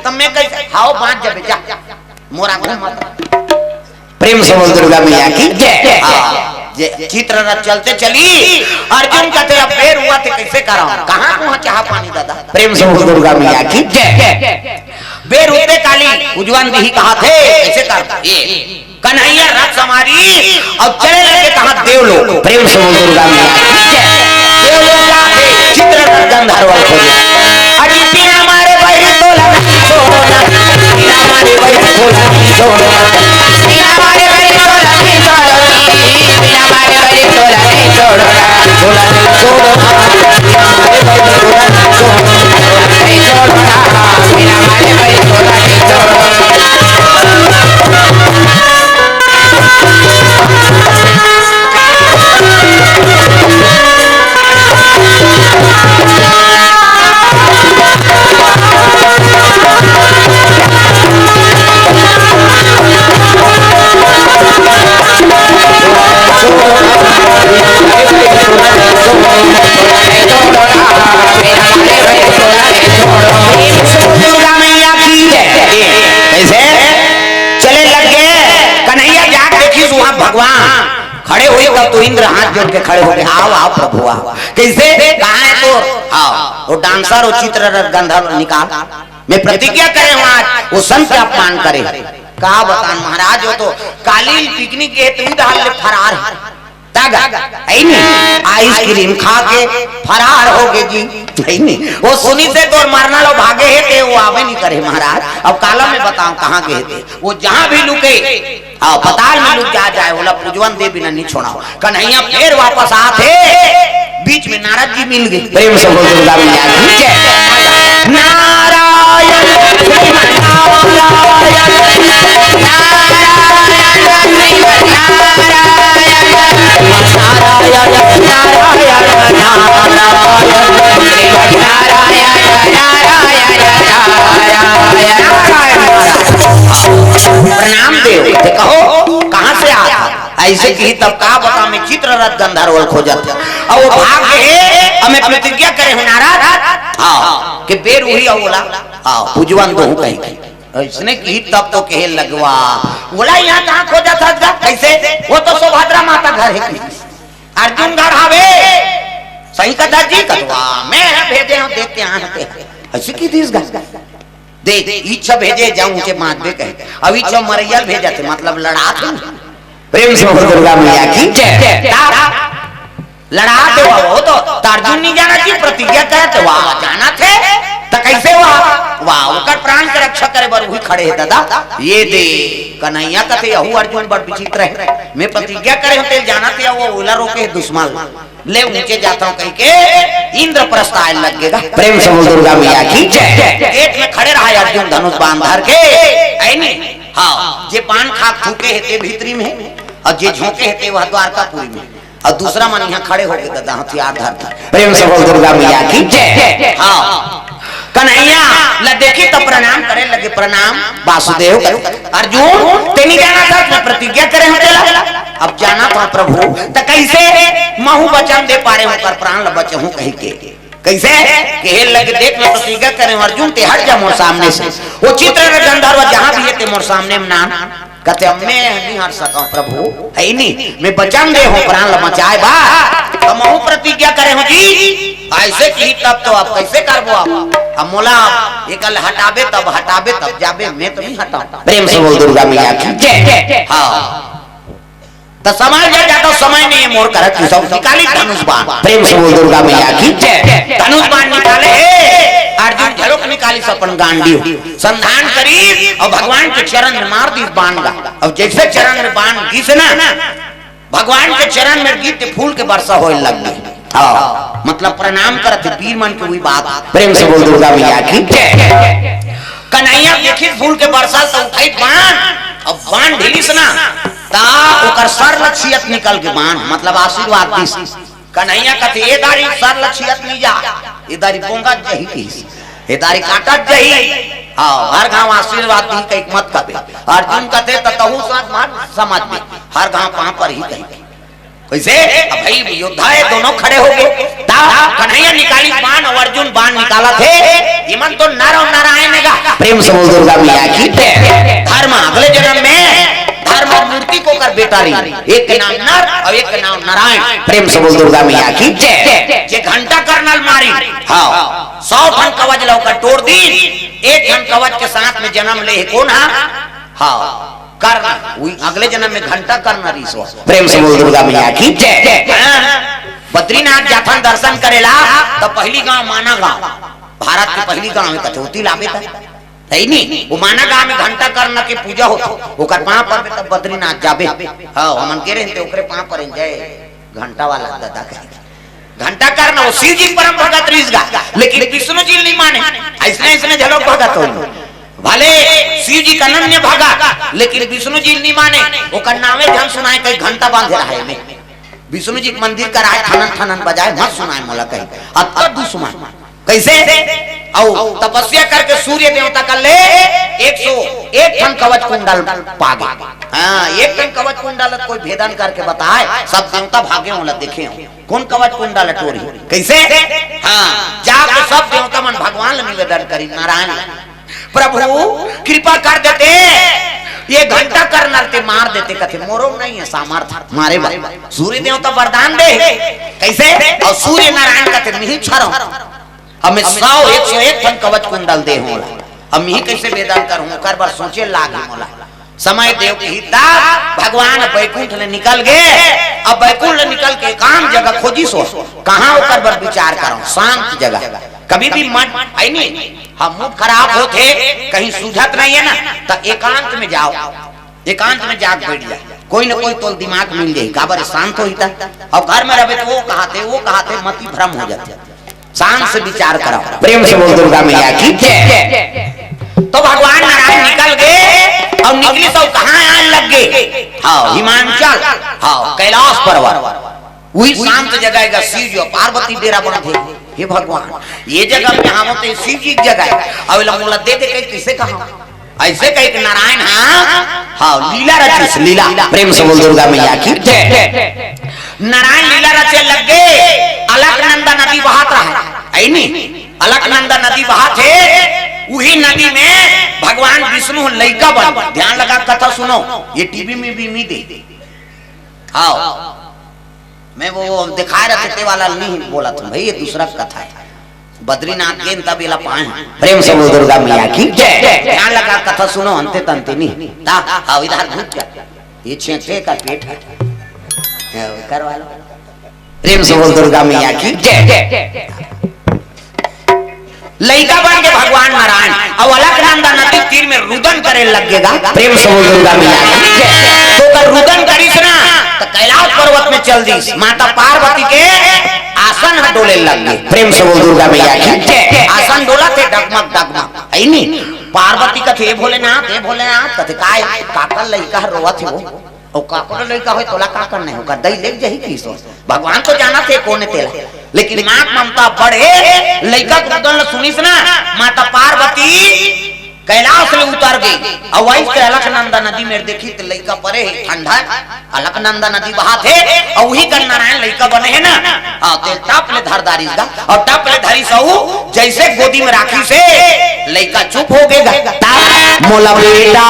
त मैं कइसे, हव बाँच जबे, जा, मोर आगू मत। प्रेम से बोल दुर्गा मैया की जय। हाँ, जे चित्ररथ चलते चली, अर्जुन कथे, "अब बेर हुवत हे, कइसे करँव? कहाँ कुहाँ चाहा पानी दादा?" प्रेम से बोल दुर्गा मैया की जय। बेर होते काली, पुजवन दिही कहत हे, कइसे करँव? ये कन्हैया रथ संवारी, अब चले लगे कहाँ देवलोक। प्रेम से बोल दुर्गा मैया की जय। देवलोक जाके चित्ररथ गंधर्व खोजे। अरे बिना मारे बहिरी तोला नहीं छोड़ना, बिना मारे बहिरी तोला नहीं छोड़ना, बिना मारे बहिरी तोला नहीं छोड़ना, बिना मारे बहिरी तोला नहीं छोड़ना, तोला नहीं छोड़ना, बिना मारे बहिरी तोला नहीं छोड़ना, तोला नहीं छोड़ना, बिना मारे बहिरी तोला नहीं छोड़ना। दुर्गा मैया की जय। कइसे? चले लगे, कन्हैया जाके देखिस उहाँ भगवान खड़े होइस, तब तो इंद्र हाथ जोड़ के खड़े होगे, "आओ, आओ प्रभु, आओ।" कइसे? "कहाँ हे तोर?" "आओ, वो डांसर, वो चित्ररथ गंधर्व निकाल। मैं प्रतिज्ञा करे हँव आज, वो संत के अपमान करे।" का बतान महाराज, वो तो काली पिकनिक गे हे, त उही डहर ले फरार हे। तब हे नी, आइसक्रीम खा के फरार हो गे जी। नहीं, नहीं, वो सुनिस हे तोर मरना ल, भागे हे ते, वो आबे नहीं करे महाराज। अब काला मैं बताऊं कहाँ गे हे ते, वो जहाँ भी लुके, हाँ, पताल में लुक जा जाए, ओला पुजवन दे बिना नहीं छोड़ाओ। कन्हैया फेर वापस आथे, बीच में नारद जी मिल गे। प्रेम से बोल दुर्गा मैया की जय। नारायण श्रीमन नारायण, नारायण श्रीमन नारायण, नारायण नारायण नारायण श्रीमन नारायण नारायण नारायण। प्रणाम देव, ते कहो, कहाँ से आत हव? अइसे किही तब का बता, मैं चित्ररथ गंधर्व ल खोजत हँव। अउ वो भाग गे हे, अउ मैं प्रतिज्ञा करे हँव नारद, हाँ, कि बेर उही अउ ओला, हाँ, पुजवन दोहूँ कहिके। अइसने किही तब तो कहे लगवा, ओला इहाँ कहाँ खोजत हस गा? कइसे? वो तो सुभद्रा माता घर हे कहिस। अर्जुन घर हवे, सही कथा जी कतवा, मैं ह भेजे हँव, देख के आए हँव ते। अइसे किही दिस गा। देख, इच्छा भेजे जाऊं के मात दे कहे। अब इच्छा मरैया ल भेजथे, मतलब लड़ाथे। प्रेम से बोल दुर्गा मैया की जय। ता लड़ाथे वो, वो तो अर्जुन नहीं जानत जी, प्रतिज्ञा करत हे, वाह, जानथे। त कइसे वाह? वाह, ओकर प्राण के रक्षा करे बर उही खड़े हे दादा। ये दे, कन्हैया कथे, यहू अर्जुन बड़ विचित्र हे। मैं प्रतिज्ञा करे हँव, ते जानथे, वो ओला रोके हे दुश्मन। ले ऊँचे जात हँव कहिके इंद्रप्रस्थ आए लग गे गा। प्रेम से बोल दुर्गा मैया की जय। गेट में खड़े रहा अर्जुन धनुष बाण धर के, है नी? हाँ, जे बाण खाक थूके हे ते भीतरी में हे, अउ जे झोंके हे ते वह द्वारकापुरी में, अउ दूसरा मन इहाँ खड़े हो गे दादा हथियार धर के। प्रेम से बोल दुर्गा मैया की जय। हाँ, कन्हैया ल देखे त प्रणाम करे लगे, प्रणाम वासुदेव करो। अर्जुन, ते नहीं जानत हस, मैं प्रतिज्ञा करे हँव तेला। अब जानत हँव प्रभु, त कइसे महूँ वचन दे पारे हँव, ओकर प्राण ल बचाहूँ कहिके। कइसे? कहे लगे, देख, मैं प्रतिज्ञा करे हँव अर्जुन, ते हट जा मोर सामने से। वो चित्ररथ गंधर्व जहाँ भी हे ते मोर सामने में ना। कथे, "अब मैं नहीं हट सकँव प्रभु, है नी, मैं वचन दे हँव प्राण ल बचाए बर, त महूँ प्रतिज्ञा करे हँव जी।" अइसे किही तब तो अब कइसे करबो अब? अब मोला एकर हटाबे तब, हटाबे तब जाबे, मैं तो नहीं हटाँव। प्रेम से बोल दुर्गा मैया की जय। हाँ, त समय जा जाता, समय नहीं हे मोर करा, तू सब निकाली धनुष बाण। प्रेम से बोल दुर्गा मैया की जय। धनुष बाण निकाले हे, अर्जुन घलोक निकालिस अपन गांडीव। संधान करिस अउ भगवान के चरण में मार दिस बाण गा। अउ जइसे चरण में बाण गिस ना, भगवान के चरण में गिस ते फूल के वर्षा होए लग गे। हाँ, मतलब प्रणाम करत हे वीर मन के, उही बात। प्रेम से बोल दुर्गा मैया की जय। कन्हैया देखिस फूल के वर्षा त उठाइस बाण, अउ बाण ढिलिस ना, त ओकर सर ल छियत निकल गे बाण, मतलब आशीर्वाद दिस। कन्हैया कथे, "ए दारी सर ल छियत नहीं जा, ए दारी पोंगत जही," कहिस। "ए दारी काटत जही।" हाँ, हर घांव आशीर्वाद दिही कहिके मत कबे। अर्जुन कथे, "त तहूँ साथ मार समझ में, हर घांव पाँव परही," कहिके। कइसे? अब भाई योद्धा हे, दोनों खड़े हो गे। त कन्हैया निकालिस बाण अउ अर्जुन बाण निकालत हे। इमन तो नर अउ नारायण हे गा। प्रेम से बोल दुर्गा मैया की जय। धर्म अगले जनम में धर्म अउ मूर्ति के ओकर बेटा रही, एक के नाम नर अउ एक के नाम नारायण। प्रेम से बोल दुर्गा मैया की जय। जे घंटा कर्ण ल मारिस, हाँ, सौ ठन कवच ल ओकर टोर दिस, एक ठन कवच के साथ में जनम ले हे कोन हा? हाँ, कर्ण, उही अगले जनम में घंटा कर्ण रिहिस। प्रेम से बोल दुर्गा मैया की जय। हाँ, बद्रीनाथ जाथन दर्शन करे ला, त पहिली गांव माना गांव, भारत के पहिली गांव हे कथे, ओती लाबे त, हे नी? वो माना गांव में घंटा कर्ण के पूजा होथे, ओकर पांव परबे तब बद्रीनाथ जाबे। हाँ, हमन गे रहेन ते ओकरे पांव परेन, जय घंटा वाला दादा कहे। घंटा कर्ण वो शिव जी परम भगत रिहिस गा, लेकिन विष्णु जी ल नहीं माने। अइसने अइसने घलोक भगत होही। भले शिव जी के अनन्य भगत, लेकिन विष्णु जी ल नहीं माने। ओकर नावे झन सुनाए, कहीं घंटा बांधे रहे में। विष्णु जी के मंदिर कर आए, ठनन ठनन बजाए, मत सुनाए मोला कहीं। अतका दुश्मन। कइसे? अउ तपस्या करके सूर्य देवता कर ले एक सौ एक ठन कवच कुंडल पा गे। हाँ, एक ठन कवच कुंडल कोई भेदन करके बताए, सब देवता भागे, ओला देखे हों। कोन कवच कुंडल टोरही? कइसे? हाँ, जाके सब देवता मन भगवान ल निवेदन करिन, नारायण, "प्रभु, कृपा कर देते, ये घंटा कर्ण ल ते मार देते," कथे, "मोरो नहीं हे सामर्थ मारे बर।" सूर्य देवता वरदान दे हे। कइसे? अउ सूर्य नारायण कथे, "नहीं छरव, अब मैं सौ, एक सौ एक ठन कवच कुंडल दे हों ओला, अब मैं कइसे भेदन करहूं, ओकर बर सोचे लागही मोला।" समय देव के हित दा, भगवान बैकुंठ ले निकल गे। अब बैकुंठ ले निकल के कहाँ शांत जगह खोजिस हो। कहाँ ओकर बर विचार करव? शांत जगह। कभी भी मन, है नहीं, हाँ, मूड खराब होत हे, कहीं सूझत नहीं है ना, त एकांत में जाव, एकांत में जाके बैठ जा, कोई ना कोई तोला दिमाग मिल जाही। काबर? शांत होही त। अउ घर में रहबे त वो कहाथे, वो कहाथे, मति भ्रम हो जाथे। शांत से विचार करव। प्रेम से बोल दुर्गा मैया की जय। तो भगवान नारायण निकल गे अउ निकलिस अउ कहाँ आए लग गे? हाँ, हिमांचल, हाँ, कैलाश पर्वत। वही शांत जगह हे, शिव जी अउ पार्वती डेरा बांधे। हे भगवान, ये जगह में हम तो शिव जी की जगह हे, अउ एला मोला दे दे कहिके कइसे कहा? अइसे कहिके नारायण, हाँ, हाँ, लीला रचिस, लीला। प्रेम से बोल दुर्गा मैया की जय। नारायण लीला रचे लग गे। अलकनंदा नदी बहत रहे, है नी? अलकनंदा नदी बहत हे, उही नदी में भगवान विष्णु लइका बन। ध्यान लगा, कथा सुनो, ये टीवी में भी नहीं दे। हाँ, मैं वो, वो दिखाए रहते ते वाला नहीं बोलत हूँ भाई, ये दूसरा कथा हे। बद्रीनाथ गेन तब एला पाए हैं। प्रेम से बोल दुर्गा मैया की जय। ध्यान लगा, कथा सुनो, अंते तंते नहीं। ता, हाँ, इधर घुस जा। ये छेंचे का पेट हे। हाँ, करवा लो। प्रेम से बोल दुर्गा मैया की जय। लइका बन के भगवान नारायण अउ अलकनंदा नदी तीर में रुदन करे लग गे गा। प्रेम से बोल दुर्गा मैया की जय। तो ओकर रुदन करिस ना, त कैलाश पर्वत में चल दिस। माता पार्वती के आसन ह डोले लग गे। प्रेम से बोल दुर्गा मैया की जय। आसन डोलत हे डगमग डगमग, है नी? पार्वती कथे, "हे भोलेनाथ, हे भोलेनाथ।" कथे, "काय? काकर लइका ह रोवत हे वो?" अउ काकर लइका होय, तोला का करना हे? ओकर दई लेग जाही कि सो? भगवान तो जानत हे कोन हे तेला, लेकिन माँ के ममता बड़े, लइका के रुदन ल सुनिस ना, माता पार्वती कैलाश ले उतर गे। अउ वही से अलकनंदा नदी में देखिस त लइका परे हे, ठंडा, अलकनंदा नदी बहत हे, अउ उही कर नारायण लइका बने हे ना, हाँ, तेला टप ले धर डारिस गा, अउ टप ले धरिस अउ जइसे गोदी में राखिस हे, लइका चुप हो गे गा। मोला बेटा,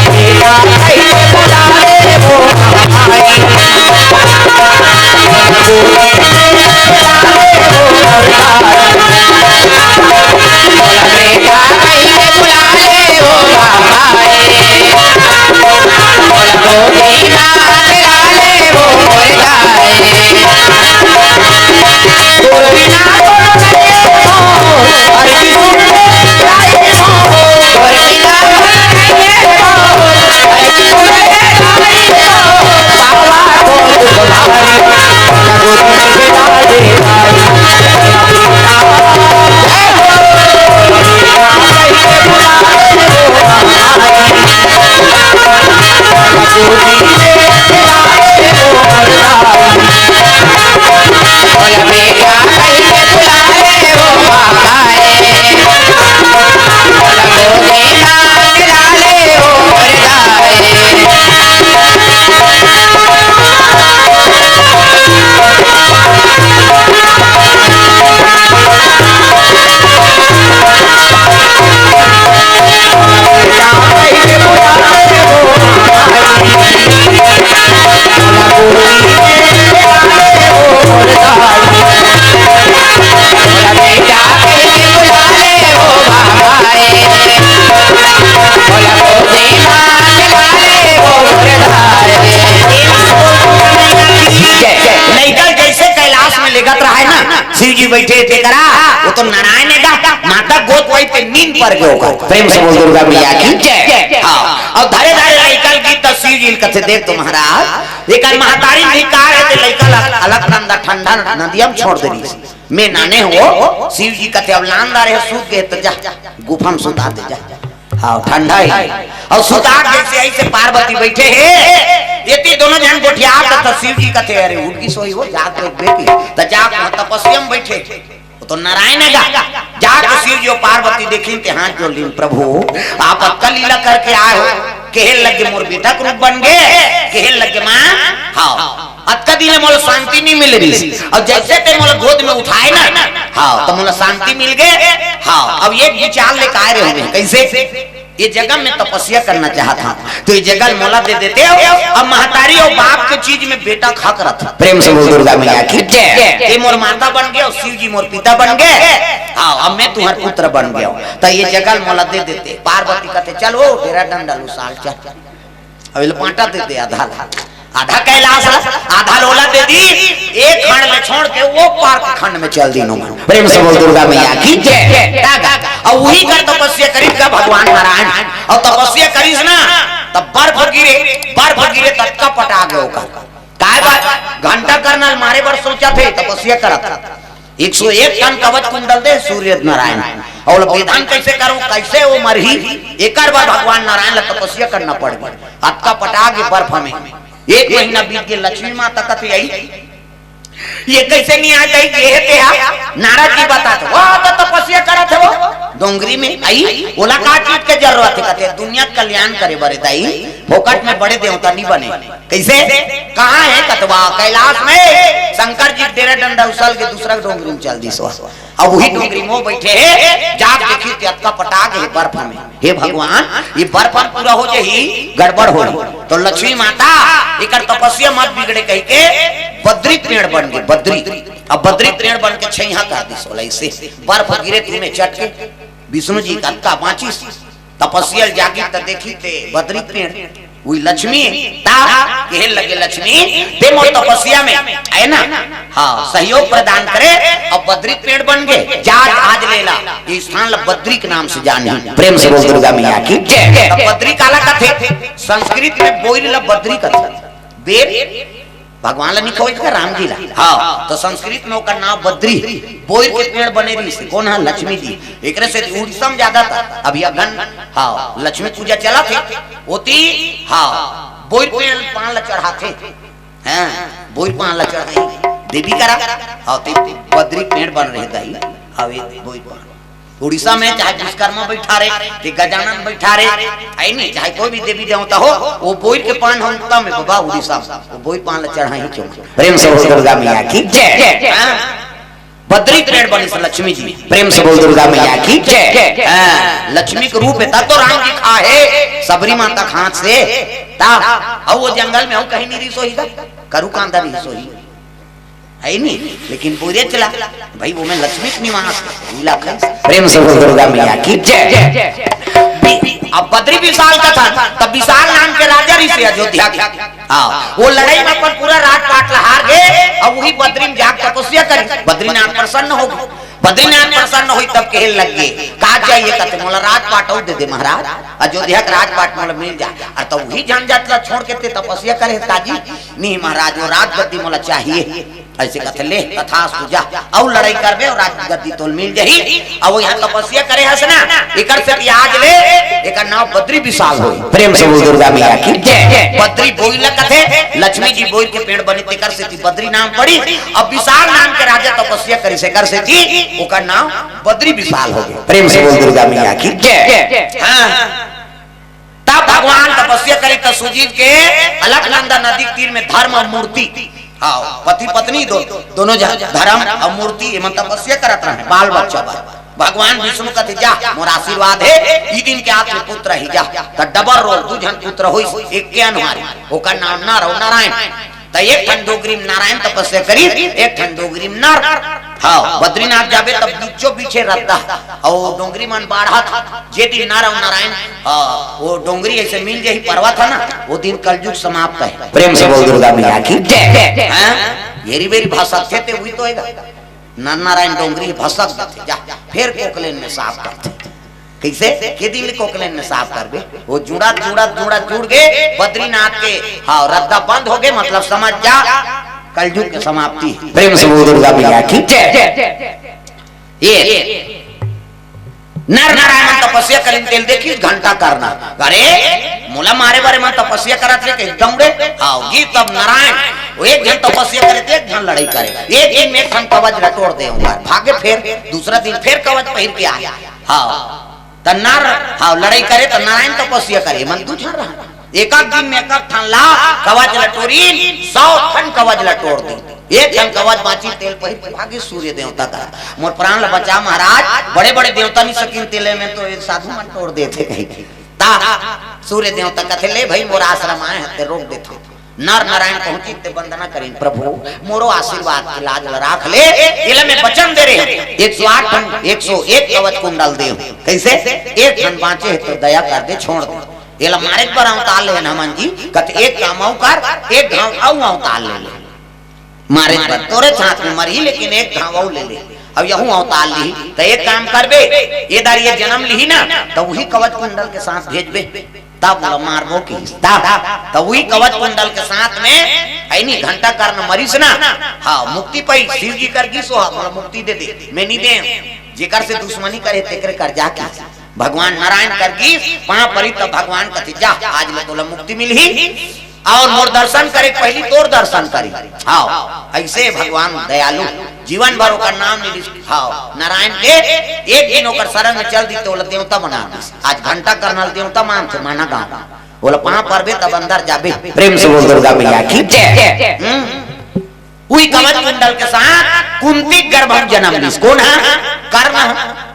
बेटा कहिके बुला ले वो भाई। बेटा कहिके बुला ले वो भाई। लइका जइसे कैलाश में लेगत रहे ना, शिव जी बइठे तेकरा, वो तो नारायण हे गा, माता गोद वही पे नींद पर गयो का। प्रेम से बोल दुर्गा मैया की जय। हाँ, अउ धरे धरे लइका ल गीत त शिव जी ल कथे, देख तो महाराज, एकर महतारी भी का हे, ते लइका ल अलकनंदा ठंडा नदिया में छोड़ दे रहिस। मैं नाने हो, शिव जी कथे, "अब लान डारे हो, सूत गे त जा, गुफा में सुता दे जा।" हाँ, ठंडा हे। अउ सुता के जइसे अइसे पार्वती बइठे हे, एती दोनों झन गोठियात त शिव जी कथे, "अरे उठ गिस होही वो, जाग तो एक बेटी।" त जाग तपस्या में बइठे, वो तो नारायण हे गा। जाग शिव जी अउ पार्वती देखिन ते हाथ जोड़ लिन, "प्रभु, आप अतका लीला करके आए हो, कहे लगे मोर बेटा के रूप बन गे, कहे लगे माँ, हाँ।" अतका दिन ले मोला शांति नहीं मिल रहिस, अउ जइसे ते मोला गोद में उठाए ना, हाँ, त मोला शांति मिल गे। हाँ, अब एक विचार लेके आए रहे होंगे, कइसे? ये जगह में तपस्या करना चाहत हँव, त ये जगह मोला दे देते हो। अब महतारी अउ बाप के चीज में बेटा के हक रथे। प्रेम से बोल दुर्गा मैया की जय। ये मोर माता बन गे अउ शिव जी मोर पिता बन गे। हाँ, अब मैं तुम्हार पुत्र बन गयो, त ये जगह मोला दे देते। पार्वती कथे, "चल वो डेरा डंडा लू साल चल।" अब एला बांटा दे दे, आधा ला, आधा कैलाश ला, आधा पार के खंड में चल दीन ओमन। प्रेम से बोल दुर्गा मैया की जय। अब वही कर तपस्या करिस का भगवान नारायण, अउ तपस्या करिस ना, तब बर्फ गिरे, बर्फ गिरे तब का पटा गए ओकर। काय बात? घंटा करना मारे बर सोचथे, तपस्या करत। एक सौ एक टन कवच कुंडल दे सूर्य नारायण, अउ ओला विधान कैसे करूं, कैसे वो मरही, एकर बर भगवान नारायण ला तपस्या करना पड़ गई। अतका पटा गे बर्फ में, एक महीना बीत गे, लक्ष्मी माता कथे आई, ये कैसे नहीं आ जाई? ये हे तेहा। नारद जी बताथे, वो तो तपस्या करत हे वो डोंगरी में, आई, ओला का चीज के जरूरत हे? कथे दुनिया के कल्याण करे बर दाई, फोकट में बड़े देवता नहीं बने। कैसे? कहाँ हे? कथे वा कैलाश में। शंकर जी के डेरा डंडा उसल के दूसरा डोंगरी में चल दिस। अब वही डोंगरी में बैठे हे, जाग देखिस ते अतका पटा गे बर्फ में। हे भगवान, ये बर्फ पूरा हो जाही, गड़बड़ होही। तो लक्ष्मी माता एकर तपस्या मत बिगड़े कहिके बद्री पेड़ बन गे, बद्री। अब बद्री पेड़ बन के छैहा कर दिस ओला, ऐसे बर्फ गिरे तुमे चट के। विष्णु जी कतका बांचिस, तपस्या जागी त देखी ते बद्री पेड़, वही लक्ष्मी ता कहे लगे, लक्ष्मी, ते मोर तपस्या में, है ना, हाँ, सहयोग प्रदान करे। अब बद्री पेड़ बन गे, जा आज ले ला, ये स्थान ला बद्री के नाम से जानी। प्रेम से बोल दुर्गा मैया की जय। तब बद्री काला कथे, संस्कृत में बोइर ला बद्री कथे, बेर भगवान ला नहीं खोज के राम जी ला। हाँ, तो संस्कृत में ओकर नाम बद्री, बोइर के पेड़ बने रहिस हे। कौन है? लक्ष्मी जी। एकरे से उड़ीसा में ज्यादा था। अभी अगन, हाँ, लक्ष्मी पूजा चला थे, ओती, हाँ, बोइर पेड़ पान ला चढ़ाथे। हाँ, बोइर पान ला चढ़ाई देवी करा। हाँ, ते बद्री पेड़ बन रहे दाई। हाँ, ये बोइर पान। उड़ीसा में चाहे विश्वकर्मा बैठा रहे, ते गजानन बैठा रहे, है नहीं, चाहे कोई भी देवी देवता हो, वो बोइर के पान हम उत्तम है बाबा, उड़ीसा में वो बोइर पान ला चढ़ाई क्यों? प्रेम से बोल दुर्गा मैया की जय। हाँ? बद्री पेड़ बनिस लक्ष्मी जी, प्रेम से बोल दुर्गा मैया की जय। हाँ, लक्ष्मी के रूप हे, तब तो राम जी खाहे सबरी माता के हाथ से। ता, अब वो जंगल में हम कहीं नहीं रहिस होही गा, करू कांदा रहिस होही, है नहीं, लेकिन बोरे चला भाई, वो में लक्ष्मी के निवास हे, मिला खाई। प्रेम से बोल दुर्गा मैया की जय। बी-, अब बद्री विशाल कथे, तब विशाल नाम के राजा रहिस हे अयोध्या के। हाँ, वो लड़ाई में अपन पूरा राजपाट ला हार गे, अब वही बद्री में जाके तपस्या करिस, बद्रीनाथ प्रसन्न हो गे। बद्रीनाथ प्रसन्न होइस तब कहे लग गे, का चाहिए? कथे, मोला राजपाट अउ दे दे महाराज, अयोध्या के राजपाट मोला मिल जा। अउ तब वही झंझट ला छोड़ के ते तपस्या करे हस काजी? नहीं महाराज, वो राजगद्दी मोला चाहिए। ऐसे कथे, ले, तथास्तु, जा, अउ लड़ाई करबे अउ राजगद्दी तोला मिल जाही। अब वो यहाँ तपस्या करे हस ना, एकर से आज ले एकर नाम बद्री विशाल होय। प्रेम से बोल दुर्गा मैया की जय। बद्री बोइर ला कथे, लक्ष्मी जी बोइर के पेड़ बने, तेकर से बद्री नाम पड़ी। अब विशाल नाम के राजा तपस्या करिस, एकर से ओकर नाम बद्री विशाल हो गे। प्रेम से बोल दुर्गा मैया की जय। हाँ। तब भगवान तपस्या करिस त सुजीव के अलकनंदा नदी के तीर में धर्म अउ मूर्ति, हाँ, पति पत्नी दो, दोनों झन धर्म अउ मूर्ति, एमन तपस्या करत रहे, बाल बच्चा बर। भगवान विष्णु कथे, जा, मोर आशीर्वाद हे, ई दिन के आत में पुत्र ही जा। त डबल रोल, दू झन पुत्र होइस, एके अनवारी, ओकर नाम नर अउ नारायण। त एक ठन डोंगरी में नारायण तपस्या करिस, एक ठन डोंगरी में नर। हाँ, बद्रीनाथ जाबे तब बीचो बीचे रद्दा, अउ डोंगरी मन बाढ़त, जे दिन नर अउ नारायण, हाँ, वो डोंगरी ऐसे मिल जाही, पर्वत हे ना, वो दिन कलयुग समाप्त हे। प्रेम से बोल दुर्गा मैया की जय। हाँ? येरी बेरी भसकथे ते उही तो होय गा। नर नारायण डोंगरी भसक देथे, जा, फेर कोकलेन में साफ करथे। कैसे? के दिन ले कोकलेन में साफ करबे? वो जुड़त, जुड़त, जुड़त, जुड़ गे बद्रीनाथ के, हाँ, रद्दा बंद हो गे, मतलब समझ जा, कलयुग के समाप्ति। प्रेम से बोल दुर्गा मैया की जय। ये नर नारायण मन तपस्या करिन, तेला देखिस घंटा करना। अरे, मोला मारे बर एमन तपस्या करत हे, कहीं दौड़े। हाँ, गिस तब नारायण, वो एक झन तपस्या करे, एक झन लड़ाई करे। एक दिन में एक ठन कवच ला टोर दे ओकर, भागे फेर, दूसरा दिन फेर कवच पहिर के आय। हाँ, त नर, हाँ, लड़ाई करे त नारायण तपस्या करे, एमन दू झन रहा। एक एक दिन में एक एक ठन ला कवच ला टोरिन, सौ ठन कवच ला टोर दीन। एक ठन कवच बांचिस तेला पहिर के भागिस सूर्य देवता करा, मोर प्राण ला बचा महाराज, बड़े-बड़े देवता नइ सकिन तेला में तो एक साधु मन टोर देथे कहिके। त सूर्य देवता कथे, ले भई मोर आश्रम आय हंव ते रोक देथंव। नर नारायण पहुंचिस ते वंदना करिन, प्रभु मोरो आशीर्वाद के लाज ला राख ले, एला में वचन दे रहेंव, एक सौ आठ ठन, एक सौ एक कवच कुंडल देहूं। कइसे? एक ठन बांचे हे त दया कर दे, छोड़ दे। एला मारे के बर अवतार लेहे हन हनुमान जी, कथे एक काम अउ कर, एक घांव अउ अवतार ले ले। मारे बर तोरे साथ में मरही, लेकिन एक घाव अउ ले ले। अब यहू अवतार लिही, त एक काम करबे, ये दारी ये जन्म लिही ना, त उही कवच कुंडल के साथ भेजबे, तब ओला मारबो किहिस। तब, त उही कवच कुंडल के साथ में, है नी, घंटा कर्ण मरिस ना, हाँ, मुक्ति पाई, शिव जी कर गिस, हा, मोला मुक्ति दे दे, मैं नी दे, जेकर से दुश्मनी करे, तेकरे कर जा किहिस। भगवान नारायण कर गिस, पाँव परी, तब भगवान कथे, "जा, आज ले तोला मुक्ति मिलही।" अउ मोर दर्शन करे के पहिली तोर दर्शन करी। हाँ, अइसे भगवान दयालु, जीवन भर ओकर नाम नहीं लिस। हाँ, नारायण के एक दिन ओकर शरण में चल दी त ओला देवता बना दिस। आज घंटा कर्ण ल देवता मानथे, माना गाँव। ओला पाँव परबे तब अंदर जाबे। प्रेम से बोल दुर्गा मैया की जय। हम्म। उही कवच कुंडल के साथ कुंती गर्भ में जन्म लिस। कोन ह? कर्ण ह।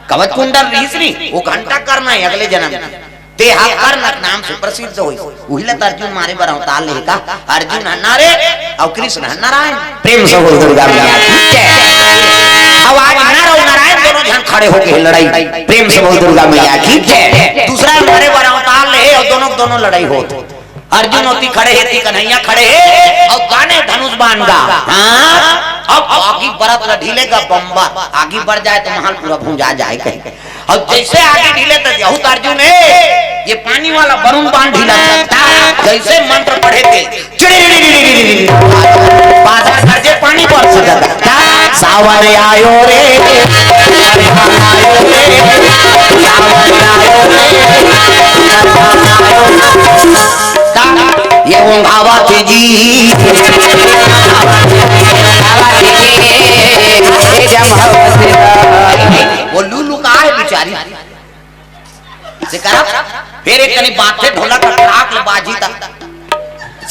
कवच कुंडल रिहिस नी, वो घंटा कर्ण हे अगले जन्म के। ते ह कर्ण के नाम से प्रसिद्ध होइस। उही ल त अर्जुन मारे बर अवतार लेहे का। अर्जुन ह नर अउ कृष्ण ह नारायण। प्रेम से बोल दुर्गा मैया की जय। अब आज नर अउ नारायण दोनों झन खड़े होके लड़ई। प्रेम से बोल दुर्गा मैया की जय। दूसरा मारे बर अवतार लेहे अउ दोनों दोनों लड़ई होत। अर्जुन ओती खड़े हे, ती कन्हैया खड़े हे, अउ काने धनुष बाण गा। हाँ, अब आगी बरत ल ढीलेगा बम्बर, आगी बर जाए त महल पूरा भुंजा जाए कहे। अउ जइसे आगी ढीले त यहू त अर्जुन हे, ये पानी वाला वरुण बाण ढीला चलता, जइसे मंत्र पढ़े थे, चिड़िड़िड़िड़िड़िड़िड़। बादल गरजे पानी बरस जाता। सावन आयो रे, सावन आयो रे, सावन आयो रे, सावन आयो रे। ता, ये ओंघावत जी। वो लूलू का हे बिचारी? से करब, फेर एक कनी बाजथे ढोलक, खड़ाक ले बाजही त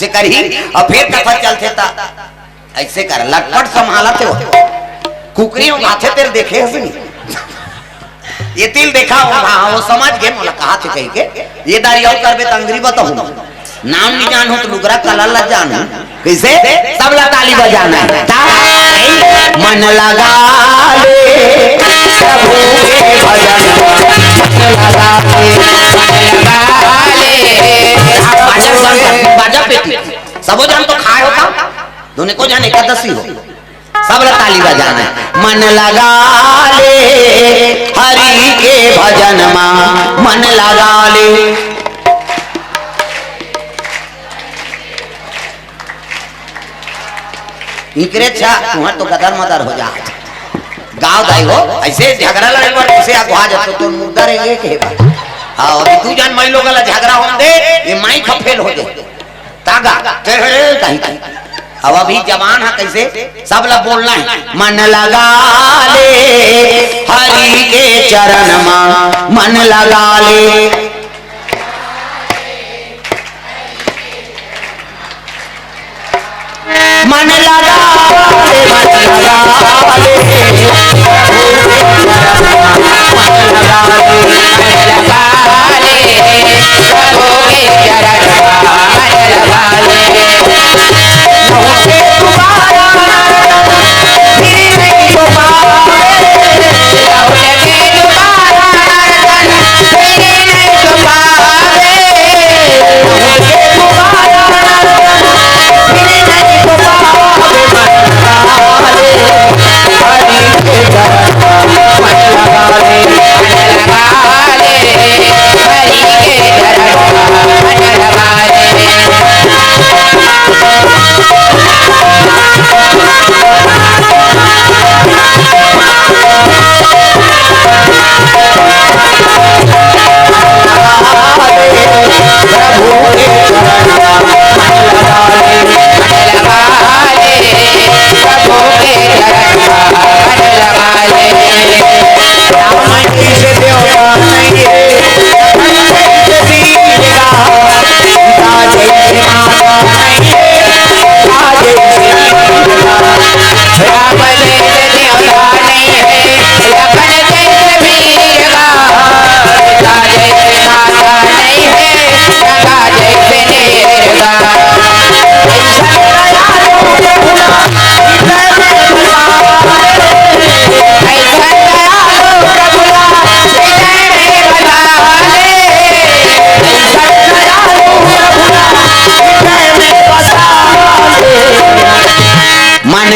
से करही, अउ फेर कथा चलथे त अइसे कर, लटपट संभालत हे वो। कुकरी ओंघाथे तेला देखे हस नी? ये तिल देखा ओंघा, हाँ, वो समझ गे मोला कहाथे कहिके। ये दारी अउ करबे त अंगरी बताहूँ। नाम नहीं जानहूँ त लुगरा कलर ला जानहूँ। कइसे? सबला ताली बजाना हे। ता-, मन लगा ले प्रभु के भजन, मन लगा ले, मन लगा ले। बाजा, बाजा, बाजा पेटी। सबो झन तो खाए होता, दोनों को झन एकादशी हो। सबला ताली बजाना हे। मन लगा ले हरि के भजन मा, मन लगा ले। इकरे छा, तुहर तो गदर मदर हो जा। गाँव दाई हो, अइसे झगरा लड़े बर कइसे अगवा जाथो, तोर मुद्दा रहिगे के बा। हाँ, अभी दू झन माई लोग ला झगरा होन दे, ये माई का फेल हो जाए। तागा, ते हे, ताही, ताही। अब अभी जवान ह कइसे? सबला बोलना हे। मन लगा ले हरि के चरण मा, मन लगा ले। मन लगा ले, मन लगा ले, मन लगा ले, मन लगा ले, प्रभु के चरण मा मन लगा ले। लौटे दोबारा, फिर नहीं तो पावे, लौटे दोबारा, फिर नहीं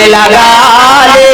लगा ले।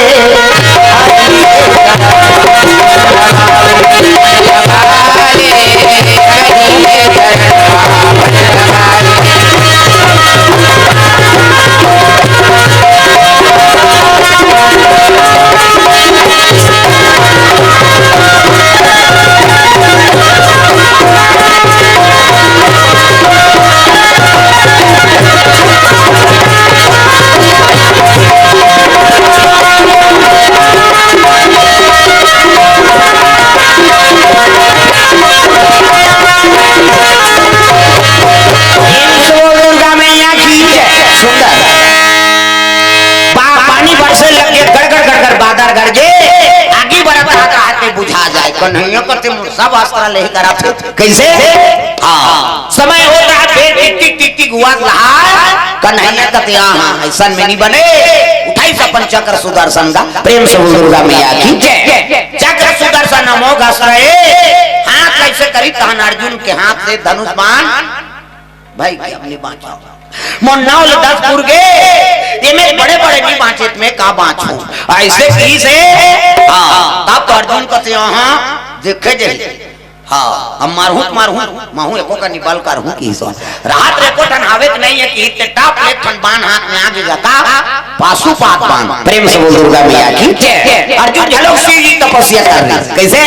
प्रेम से बोल दुर्गा मैया की जय। सुंदर। पा-, पानी बरसे लगे, गड़गड़ गड़गड़ बादर गरजे, आगी बरत हाथ हाथ में बुझा जाए। कन्हैया कते मुरसा वस्त्र लेकर आथे। कैसे? हाँ। समय होत हे, फेर टिक टिक टिक टिक हुआ लहाय, कन्हैया कते, हाँ, हाँ, ऐसन में नहीं बने। उठाइस अपन चक्र सुदर्शन का, प्रेम से बोल दुर्गा मैया की जय। चक्र सुदर्शन अमोघ अस्त्र ए, हाथ कैसे करी तहन अर्जुन के हाथ से धनुष बाण भाई के अपने बाँचो। मोर नौ ले दस पुर गे, एमे बड़े बड़े नहीं बाँचे, त मैं का बाँचहूँ। ऐसे कहिसे, हाँ, तब तो अर्जुन कथे, हाँ, देखे जे, हाँ, हम मारहूँ त मारहूँ, महूँ एको कनी बल करहूँ कहिसे। राहत रे एको ठन हावे के नहीं हे कि ते टाप ले ठन बाण हाथ में आ गे का, पाशुपात बाण। प्रेम से बोल दुर्गा मैया की जय। अर्जुन घलो शिव जी तपस्या कर रहे, कैसे?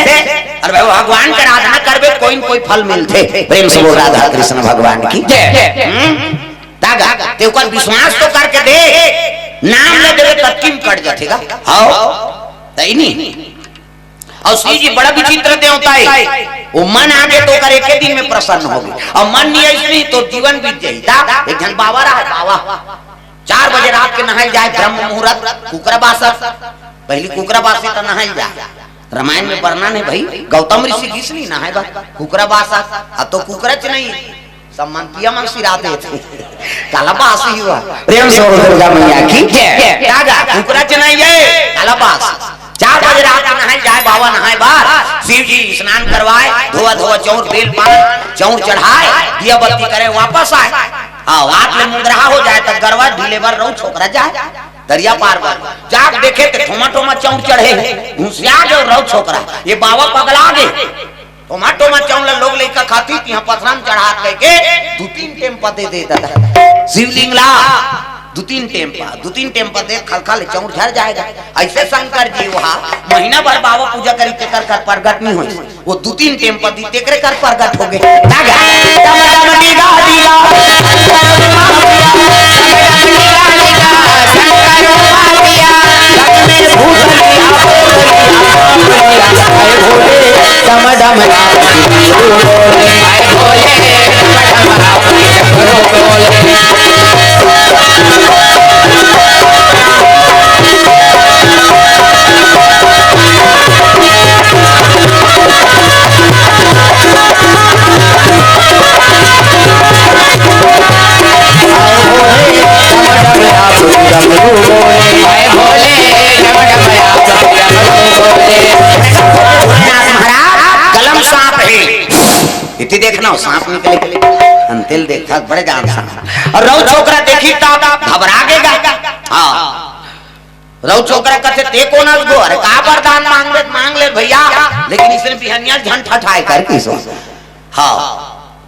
अरे भाई, भगवान के आराधना करबे, कोई न कोई फल मिलथे। प्रेम से बोल राधा कृष्ण भगवान की जय। हम्म? दादा, ते ओकर विश्वास तो करके देख, नाम ले देबे तब किम कट जाथे गा। हव, तई नहीं। अउ शिव जी बड़ा विचित्र देवता हे, वो मन आगे तो ओकर एके दिन में प्रसन्न होगे, अउ मन नहीं अइस नहीं तो जीवन बीत जाही। दा, एक झन बाबा रहा, बाबा चार बजे रात के नहाय जाय, ब्रह्म मुहूर्त, कुकरा बासत, पहली कुकरा बासे त नहाय जाय। रामायण में वर्णन हे भाई, गौतम ऋषि किस लिए नहाय बा, कुकरा बासत, अब तो कुकरा च नहीं हे, सब मनतिया मन सिरात हे। काला बास ही हुआ। प्रेम से बोल दुर्गा मैया की जय। का गा, कुकरा च नहीं हे, काला बास। चार बजे रात के नहाय जाय, बाबा नहाय बार, शिव जी स्नान करवाय, धोवा धोवा चौर, बेल पान, चौर चढ़ाय, दिया बत्ती करे, वापस आय। हाँ, रात में मुंदरहा हो जाय, त गरवा ढीले बर रउ छोकरा जाय, दरिया पार बर। जाके देखे त ठोमा ठोमा चौर चढ़े हे, घुसिया गे रउ छोकरा, ये बाबा पगला गे। ठोमा ठोमा चौर ल लोग लइका खाथे, तिहाँ पथरा म चढ़ात कहिके दू तीन टेम पा दे दे दादा। शिवलिंग ला दू तीन टेम पा, दू तीन टेम पा दे, खलखल चौर झर जाय गा। अइसे शंकर जी वहाँ महीना भर बाबा पूजा करी, तेकर कर प्रगट नहीं होय। वो दू तीन टेम पा दी, तेकरे कर प्रगट होगे। दादा, डम डम डीगा डीगा, महाराज, कलम सांप हे। इति देखना हो, सांप निकले। अंतेल देखा, बड़े जान सांप। अउ रउ छोकरा देखी त घबरा गे गा। हाँ। रउ छोकरा कथे, "ते कोन अस गो? अरे का वरदान मांगबे, मांग ले भइया, लेकिन इसने बिहनिया झन ठठाय कर कहिसे।" हाँ।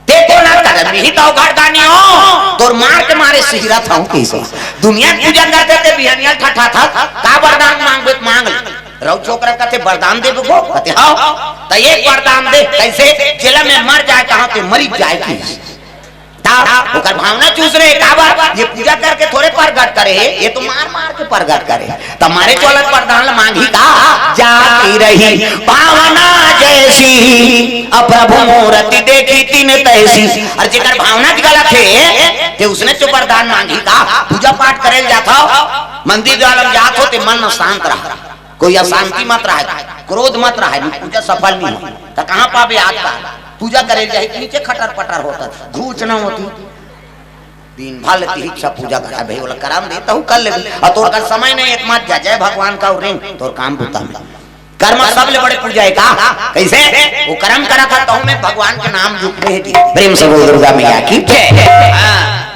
ते कोन हस? कथे, "मिही तौ घरदानी हो, तोर मार के मारे सिहरत हूँ," कहिसे। दुनिया के पूजा करथे ते बिहनिया ठठाथस, का वरदान मांगबे त मांग ले। रउ छोकरा कथे, "वरदान देबे गो?" कथे, "हव।" त एक वरदान दे, कइसे? जेला मैं मर जाय कहूँ ते मरिच जाय कहिसे। त ओकर भावना चूस रहे, काबर? ये पूजा करके थोरे प्रगट करे हे, ये तो मार मार के प्रगट करे हे। त मारे चलत वरदान ल मांगही का? जाकी रही भावना जैसी, अब प्रभु मूरति देखी तिन तैसी। अउ जेकर भावना च गलत हे, ते उसने च वरदान मांगही का? पूजा पाठ करे ल जाथव, मंदिर जाल म जाथव, ते मन म शांत रहा। कोई अशांति मत रहय, क्रोध मत रहय, पूजा सफल नहीं हो। त कहाँ पाबे आज का? पूजा करे जाही त नीचे खटर पटर होता, घूच न होती। दिन भर ले तिही सब पूजा करा भाई, बोला करम दे तहु कर ले। अउ तोर कर समय नहीं, एक मत जा, जय भगवान का रे, तोर काम बुता में। कर्म सबले बड़े पूजा हे का? कइसे? वो कर्म करा था तहु में भगवान के नाम जुट रहे जी। प्रेम से बोल दुर्गा मैया की जय। हाँ।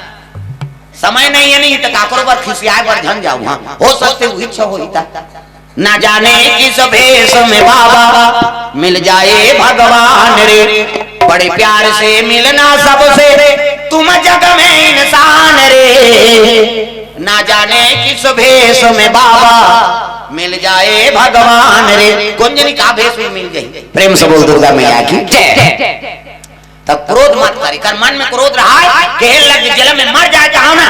समय नहीं है, नहीं तो काकरो बर खिसियाए बर झन जाऊ। हाँ, हो सकथे उही छ होही ता। ना जाने किस भेष में बाबा मिल जाए भगवान रे, बड़े प्यार से मिलना सबसे तुम जग में इंसान रे। ना जाने किस भेष में बाबा मिल जाए भगवान रे। कोन जनी का भेष में मिल जाही। प्रेम से बोल दुर्गा मैया की जय। तब क्रोध मत कर, एकर मन में क्रोध रहा है, कहे लग जेला में मर जाए चाहो ना,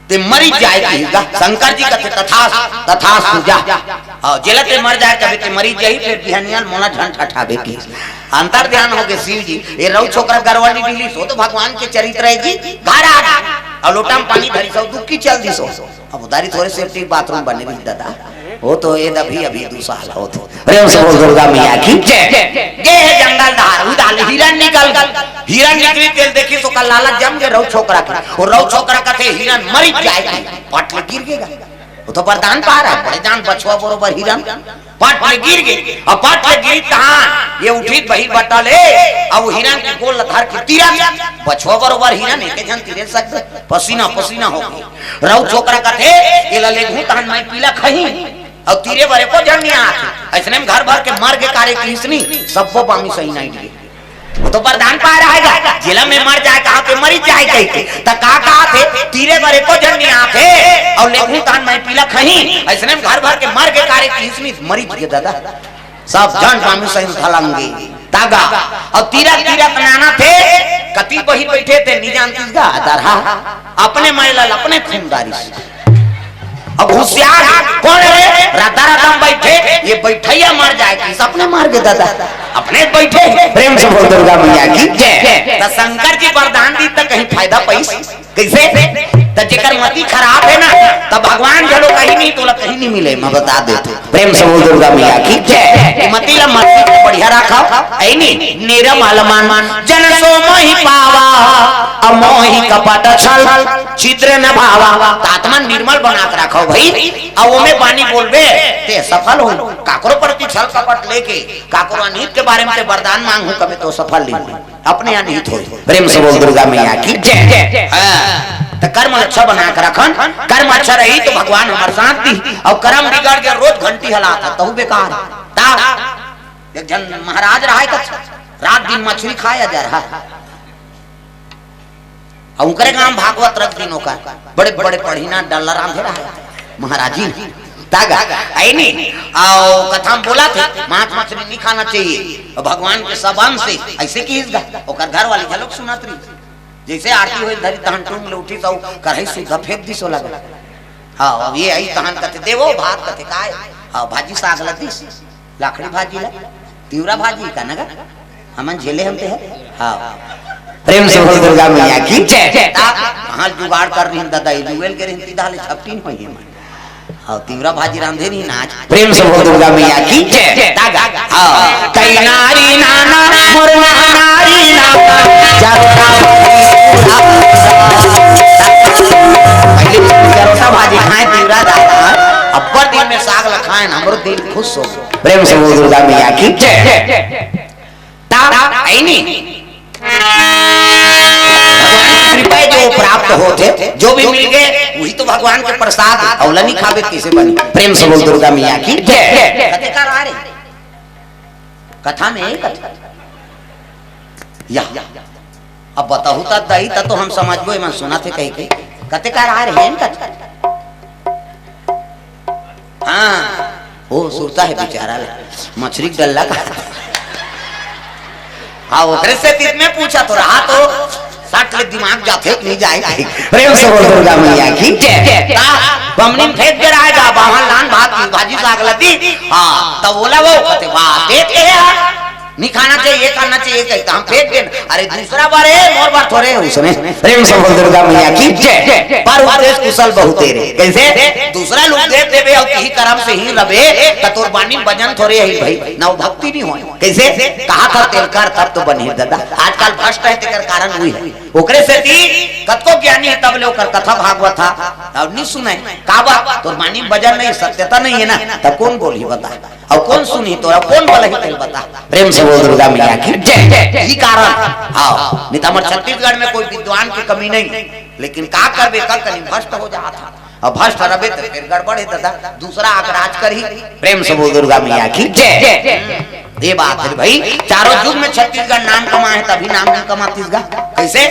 ते मरी जाए कही गा। शंकर जी कथे तथास, तथास पूजा। और जेला ते मर जाए कभी ते मरी जाही, फिर बिहनिया मोला झन ठठाबे की। अंतर ध्यान हो गए शिव जी, ये रऊ छोकरा गरवाली डीली सो तो भगवान के चरित्र है जी, घर आ गए। और लोटा में पानी धरी सो दुखी चल दी सो। अब उधारी थोड़े सेफ्टी बाथरूम बने रही दादा, वो तो ये अभी, अभी दू साल होत। प्रेम से बोल दुर्गा मैया की जय। ये है जंगल धार, उधार ले हिरन निकल गल। हिरन निकली तेल देखी सो का लालच जम गए रऊ छोकरा के। और रऊ छोकरा कथे हिरन मरी जाए की, पट ले गिर गएगा। वो तो वरदान पा रहा है, बड़े जान बछवा बरोबर हिरन। पट ले गिर गए, और पट ले गिरी तहाँ ये उठी बही बटल है। अब वो हिरन के गोल धर के तीरा, बछवा बरोबर हिरन एक झन तीरे सकते, पसीना पसीना हो गए। रऊ छोकरा कथे, ये ला लेगहूं तहन मैं पीला खही। अउ तीरे बर एको झन नइ आथे। अइसने में घर भर के मर गे कारे किसनी, सब्बो बामी सही नहीं दिए। वो तो वरदान पाए रहेगा, जेला में मर जाए, कहाँ पे मरी जाए कह के। त का कहा थे, तीरे बर एको झन नइ आथे, अउ लेगहूं तहन मैं पीला खही। अइसने में घर भर के मर गे कारे किसनी, मरी गे दादा। सब झन बामी सही उठा लंगे। तागा, अउ तीरक तीरक नाना थे, कति बही बैठे थे, नइ जानतीस गा, दरहा। अपने मैलल, अपने खून डारिस। अब होशियार कोन रे? रद्दा रद्दा में बैठे, ये बैठैया मर जाए, किस अपने मार के दादा, अपने बैठे। प्रेम से बोल दुर्गा मैया की जय। त शंकर जी वरदान दी त कहीं फायदा पैस, कैसे? त जेकर मति खराब है ना, त भगवान घलो कहीं नहीं, तोला कहीं नहीं मिले, मैं बता देता हूँ। प्रेम से बोल दुर्गा मैया की जय। मति ला मति को बढ़िया रखा, ऐ नी, निरमल मन जन सो मोहि पावा, अमोहि कपट छल छिद्र न भावा। त आत्मा निर्मल बना के रखो भाई, अब ओमे बानी बोलबे, ते सफल हो। काकरो प्रति छल कपट लेके, काकरो अनहित के बारे में ते वरदान मांगहू कबे तो सफल नहीं, अपने अनहित हो। प्रेम से बोल दुर्गा मैया की जय। हाँ, त कर्म अच्छा बना के रखन, कर्म अच्छा रही तो भगवान हमर साथ दी, अउ कर्म बिगड़ गया, रोज घंटी हलात हे, तहू बेकार। ता एक झन महाराज रहा है, रात दिन मछली खाया जा रहा है। अउ ओकरे गांव भागवत रख दिन ओकर, बड़े बड़े पढ़िना डल्ला रांधे रहा महाराज जी। तागा, ऐ नी, अउ कथा में बोला थे, मांस मछली नहीं खाना चाहिए, अउ भगवान के सब अंश से, ऐसे किहिस गा, ओकर घर वाली घलोक सुनत रही। जैसे आरती होई धरी तहन टूंग ले उठी तो कढ़ाई सुद्धा फेंक दिस ओला गा। हाँ, अब ये आई तहन कथे, "देवो भात," कथे, "काय?" "हाँ, भाजी साग ला दिस।" लाखड़ी भाजी ला, तिवरा भाजी का नगा, हमन झेले हम ते है। हाँ, प्रेम से बोल दुर्गा मैया की जय। ता कहाँ जुगाड़ कर रही दादा, ये जुगेल के रही, सीधा ले छपटी नहीं होई है। हाँ, तिवरा भाजी रांधे नहीं नाच। प्रेम से बोल दुर्गा मैया की जय। तागा, हाँ, कई नारी नाना, मोर नारी नाना, जाता पहले जरोटा भाजी खाए तिवरा दादा, अब्बर दिन में साग ला खाए ना, हमरो दिल खुश हो। प्रेम से बोल दुर्गा मैया की जय। ता, ऐ नी। भगवान की कृपा जो प्राप्त होथे, जो भी मिल गए, वही तो भगवान के प्रसाद, अउ ला नहीं खाबे, कैसे बनी? प्रेम से बोल दुर्गा मैया की जय। कथे का रहा रे? कथा में कथा। या। अब बताहू त दई, त तो हम समझबो, एमन सुनत हे कहि के। कथे का रहा रे, हेन कथा। हाँ, वो सुरता है बेचारा ला, मछरी के डल्ला का। हाँ, ओकरे से तीत में पूछा तो रहा तो सट ले दिमाग जाथे नहीं जाए। प्रेम से बोल दुर्गा मैया की जय। ता बमनी में फेंक दे रहा है, जा बाहर लान भात की भाजी साग लदी। हाँ, तब बोला वो, कहते, "वाह, देख के यार।" नहीं खाना चाहिए, ये करना चाहिए, कहता हम फेंक देना। अरे दूसरा बार, ए, मोर बार थोड़े है उसने। प्रेम से बोल दुर्गा मैया की जय। पर उपदेश कुशल बहुते रे। कैसे? दूसरा लोग देख देवे अउ यही कर्म से ही रवे, त तोर बानी वजन थोड़े है भाई, ना वो भक्ति नहीं हो। कैसे? कहा था तेल कर तब तो बने दादा। आजकल भ्रष्ट है, तेकर कारण हुई है। ओकरे से ती कतको ज्ञानी है, तब ले ओकर कथा भागवत था, तब नहीं सुने। का बात? तोर बानी वजन नहीं, सत्यता नहीं है ना, तब कौन बोली बता? अउ कोन सुनही तोरा, कोन बलही तेल बता? प्रेम से बोल दुर्गा मैया की जय। यही कारण, हाँ, नहीं तो हमर छत्तीसगढ़ में कोई विद्वान की कमी नहीं। लेकिन का करबे, का करी, भ्रष्ट हो जात हे। अब भ्रष्ट रबे त फिर गड़बड़ हे दादा, दूसरा आके राज करही। प्रेम से बोल दुर्गा मैया की जय। ये बात हे भाई, चारों युग में छत्तीसगढ़ नाम कमाए हे, तभी नाम नहीं कमातीस गा। कैसे?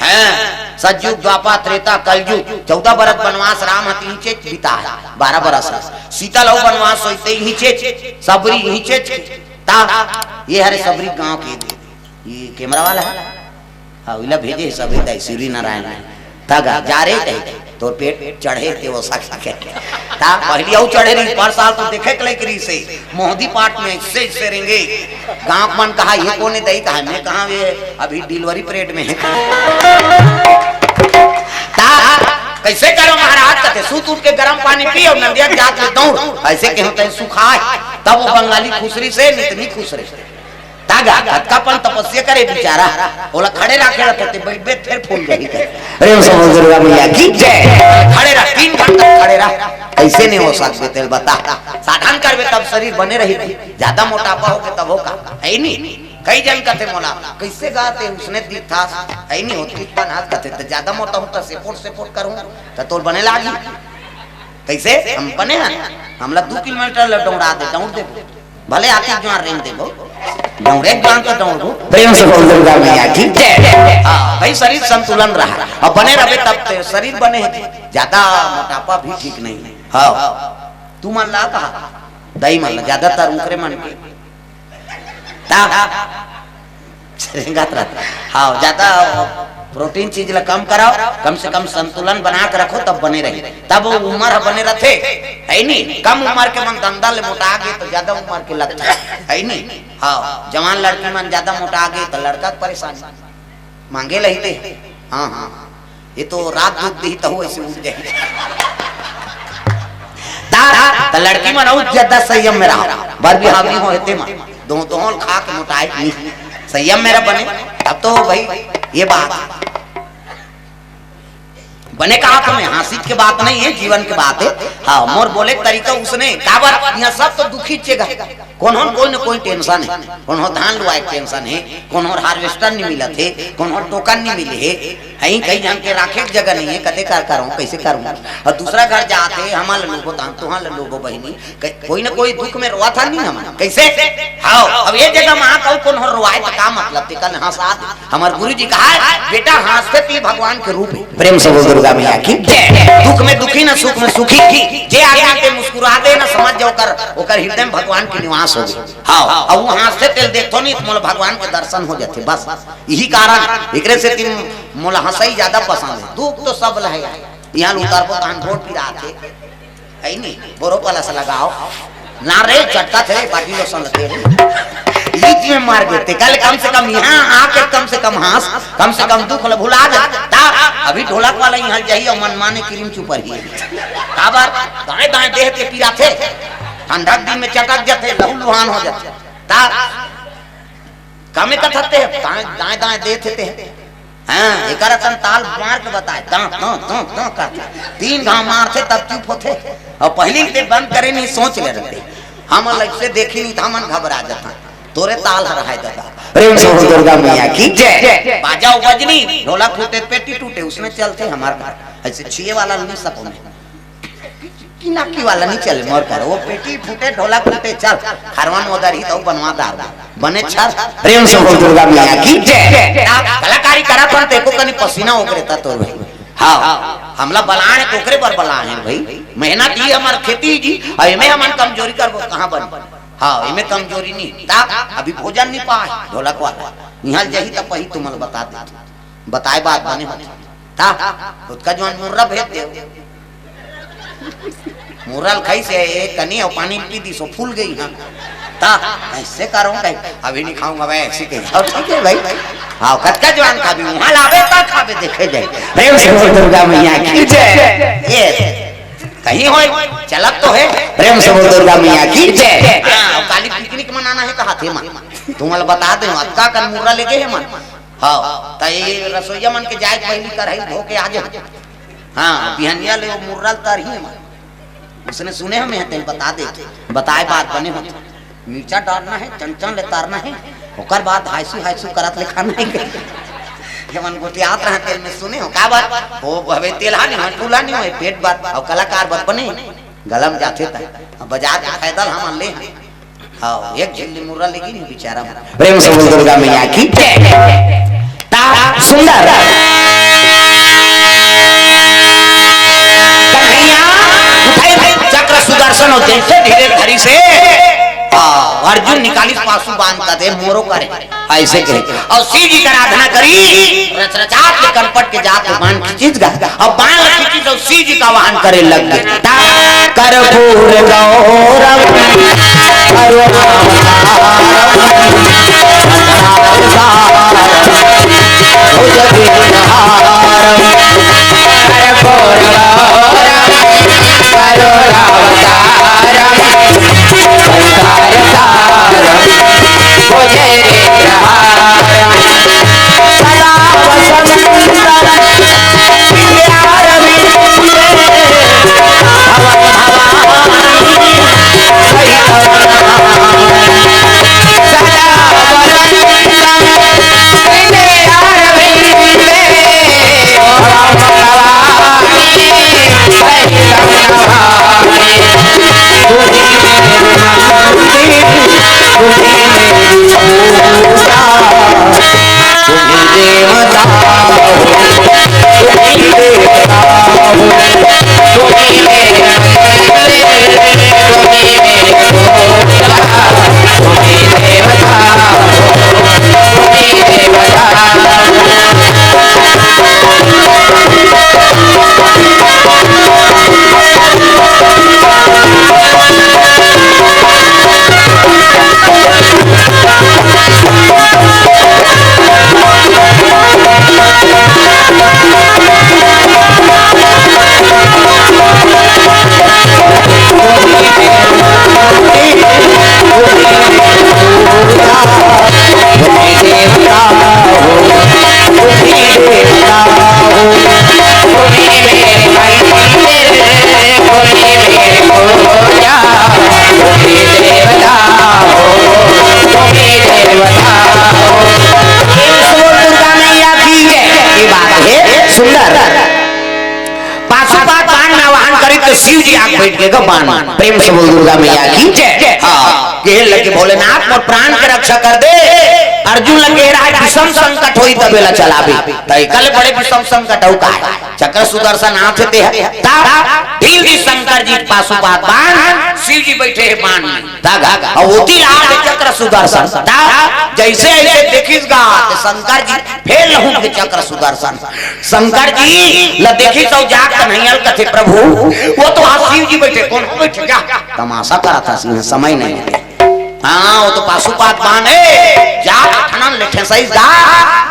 हाँ, सतयुग, द्वापर, त्रेता, कलयुग, चौदह बरस बनवास राम ह तिहिंचेच बिताए, बारह बरस हे। सीता ल अउ बनवास होइस ते इहिंचेच, सबरी इहिंचेच। ता ये हरे सबरी गांव के, ये कैमरा वाला हे। हाँ, इला भेजे हे सबरी दाई, सूर्य नारायण हे। ता गा, जा रे कहे, तोर पेट चढ़े ते वो सक सके। ता पहली अउ चढ़े रही, पर साल तो देखे के लइक रहिसे, मोहदी पाट में इससे इससे रेंगे। गांव मन कहा, "ये कोन हे दाई?" कहा, "मैं कहा, ये अभी delivery period में हे।" ता कैसे करो महाराज, कथे, "सूत उठ के गरम पानी पी अउ नंदिया के जात ले दौड़।" ऐसे कहे होते हैं सुखाए, तब वो बंगाली खुसरिस, नितनी खुसरे। ता गा, कतका पन तपस्या करे बिचारा, ओला खड़े राखे रथे ते बइठबे फेर फूल जाही कहे। प्रेम से बोल दुर्गा मैया की जय। खड़े रह, तीन घंटा खड़े रह, ऐसे नहीं हो सकते, तेल बता। साधन करबे तब शरीर बने रही, ज्यादा मोटापा होगे तब होगा, हे नी? कई जन कथे मोला, "कैसे गा ते उसने दिखथस, हे नी होती पन हाथ," कथे, "त ज्यादा मोटा होता, सेपोट सेपोट करूं, त तोर बने लागी।" कैसे? हम बने हन, हमला दू किलोमीटर ले दौड़ा दे, दौड़ देबो। भले आती जुआर रेंग देबो, दौड़े जुआर तो दौड़बो। प्रेम से बोल दुर्गा मैया की जय। हाँ, भाई, शरीर संतुलन रहा, अब बने रहे तब ते शरीर बने हे। ज्यादा मोटापा भी ठीक नहीं हे। हाँ, तू मन ला कहा, दाई मन ला, ज्यादातर उकरे मन के। ता रेंगत रहत। हाँ, ज्यादा protein चीज ला कम कराओ, कम से कम संतुलन बना के रखो, तब बने रही, तब वो उम्र ह बने रथे, हे नी? कम उम्र के मन दंदा ले मोटा गे तो ज्यादा उम्र के लगथे, हे नी? हाँ, जवान लड़की मन ज्यादा मोटा गे तो लड़का के परेशानी, मांगे लही ते। हाँ, हाँ, ये तो रात दूध दी तहु ऐसे उठ जाए। ता, ता लड़की मन अउ ज्यादा संयम में रहा, बर बिहावनी हो हेते मन। दो दोहल खा के मोटाए नहीं। संयम मेरा बने, तब तो भाई, ये बात बने कहा तुम्हें, हाँसी के बात नहीं है, जीवन के बात है। हाँ, मोर बोले के तरीका उसने, काबर, यहाँ सब तो दुखी चेगा। कोनो कोई न कोई tension हे, कोनो धान लुआए के tension हे, कोनो harvester नहीं मिलत हे, कोनो token नहीं मिले हे, हे कई जन के राखे के जगह नहीं हे, कते कर करूँ, कैसे करूँ? और दूसरा घर जाते, हमार लोगो दान, तुहार लोगो बहिनी, क-, कोई ना कोई दुख में रोवत हन नहीं हम। कैसे? हाँ, अब ये जगह में आके अउ कोनो रोवाए त का मतलब? ते कल हंसा दे। हमार गुरु जी कहा है, "बेटा, हंसते भी भगवान के रूप है।" प्रेम से बोल दुर्गा मैया की जय। दुख में दुखी ना सुख में सुखी, जे आदमी के मुस्कुरा दे ना, समझ जाओ ओकर, ओकर हृदय में भगवान के निवास हो गए। हाँ, अब वो हंसते तेल देखो नहीं तो मोला भगवान के दर्शन हो जाते। बस यही कारण, एकरे से तीन मोला हंसई ज्यादा पसंद है। दुख तो सब लहे, यहाँ उतरबो तहन गोड़ पिराथे। हे नी, बोरो प्लस लगाओ। ना रे, चटका थे, body lotion लगे रे। लीच में मार देते। कल कम से कम यहाँ आके कम से कम हंस, कम से कम दुख ल भुला जा। ता, अभी ढोलक वाला यहाँ जाही अउ मनमाने क्रीम चुपर ही। काबर, दाएं दाएं देह के पीरा थे। ठंडा के दिन में चटक जाते, लहू लुहान हो जाते। ता, कमे कथते, दाएं, दाएं, दाएं देते थे। हाँ, एकर असन ताल मार के बताए, दां, दां, दां, दां करके। तीन घाव मारथे तब चुप होथे। अउ पहली ते बंद करे नहीं, सोच ले रहते। हम अलग से देखी नहीं, त हमन घबरा जाता। तोरे ताल हर है दादा। प्रेम से बोल दुर्गा मैया की जय। बाजा बजनी, ढोलक फूटे, पेटी टूटे, उसमें चलते हमार घर। ऐसे छुए वाला नहीं सको में। किनाकी वाला नहीं चले मोर कर, वो पेटी फूटे, ढोलक फूटे, चल। खरवन उधर ही तो बनवा दार बने छर। प्रेम से बोल दुर्गा मैया की जय। आप कलाकारी करा पर देखो कनी पसीना ओकरे ता तोर भाई। हाँ, हमला बलाए हे तो ओकरे बर बलाए हे भाई। मेहनत ही हमार खेती जी, अउ एमे हमन कमजोरी करबो कहाँ बन? हाँ, एमे कमजोरी नहीं। ता अभी भोजन नहीं पाए, ढोलक वाला। यहाँ जही तब वही तुमन बता दे। बताए बात बने होथे। ता, ओतका जुआन मुर्रा भेज दे। मुर्रा ल खाइस हे, कनी अउ पानी पी दिस, फूल गई, हाँ। ता, ऐसे करूँ कहीं, अभी नहीं खाऊंगा मैं, ऐसे कहीं। अब ठीक है भाई। हाँ, कतका जुआन खाबे, वहाँ लाबे ता खाबे, देखे जाए। प्रेम से बोल दुर्गा मैया की जय। ये, कहीं होय, चलत तो हे। प्रेम से बोल दुर्गा मैया की जय। हाँ, अउ काली picnic मनाना हे कहा थे मन। तुमन ल बता दे, अतका कन मुर्रा लेगे हे मन। हाँ, त ये रसोईया मन के जाए के पहली कढ़ाई धो के आ जाओ। हाँ, बिहनिया ले वो मुर्रा ल तरही मन। उसने सुने हमें हैं, तेल बता दे। बताए बात बने हो। मिर्चा डारना हे, चमचम ले तारना हे, ओकर बाद हायसू हायसू करत ले खाना हे। मन गोठियात रहा, तेल में सुने हो का बात? ओ, अबे तेलहा नहीं हो, टूला नहीं हो, पेट बात, अउ कलाकार बात बने, गलम जाथे त, अब बाजार के फायदा ल हमन ले हन। हाँ, एक झिल्ली मुर्रा लेकिन बेचारा। प्रेम से बोल दुर्गा मैया की जय। ता सुंदर कन्हैया उठाई चक्र सुदर्शन अउ जइसे धीरे धरी से, हाँ, अर्जुन निकालिस पासु बांध कर दे मोरो करे। अइसे कहे। अउ शिव जी के आराधना करी, रचरचात ले कनपट के जात ले बाण खींचिस गा। अउ बाण ल खींचिस अउ शिव जी का आवाहन करे लग गे। ता कर्पूर गौरम करुणावतारम भुजगेन्द्रहारम। कर्पूर गौरम करुणावतारम संसार सारम। प्रेम से बोल दुर्गा मैया की जय। ये बात है सुंदर। पाशुपात बाण में आवाहन करे तो शिव जी आके बैठ गए बाण। प्रेम से बोल दुर्गा मैया की जय। हाँ, ये लगे भोलेनाथ मोर प्राण के रक्षा कर दे। अर्जुन लगे रहा विषम संकट होई तबे ला चलाबे। तो कल बड़े विषम संकट हो का है? चक्र सुदर्शन हाथ ते है। ता ढील दी शंकर जी पाशुपात बाण, शिव जी बैठे हैं बाण में। ता गा, अउ ओती ला आगे चक्र सुदर्शन। ता जइसे अइसे देखिस गा, ते शंकर जी फेर लहुट के चक्र सुदर्शन। शंकर जी ल देखिस अउ जाके कन्हैया ल कथे, "प्रभु, वो तो वहाँ शिव जी बैठे, कौन बैठे क्या? तमाशा करत हस, समय नहीं है।" हाँ, वो तो पाशुपात बाण है, जाके ठनन ले ठेसइस गा,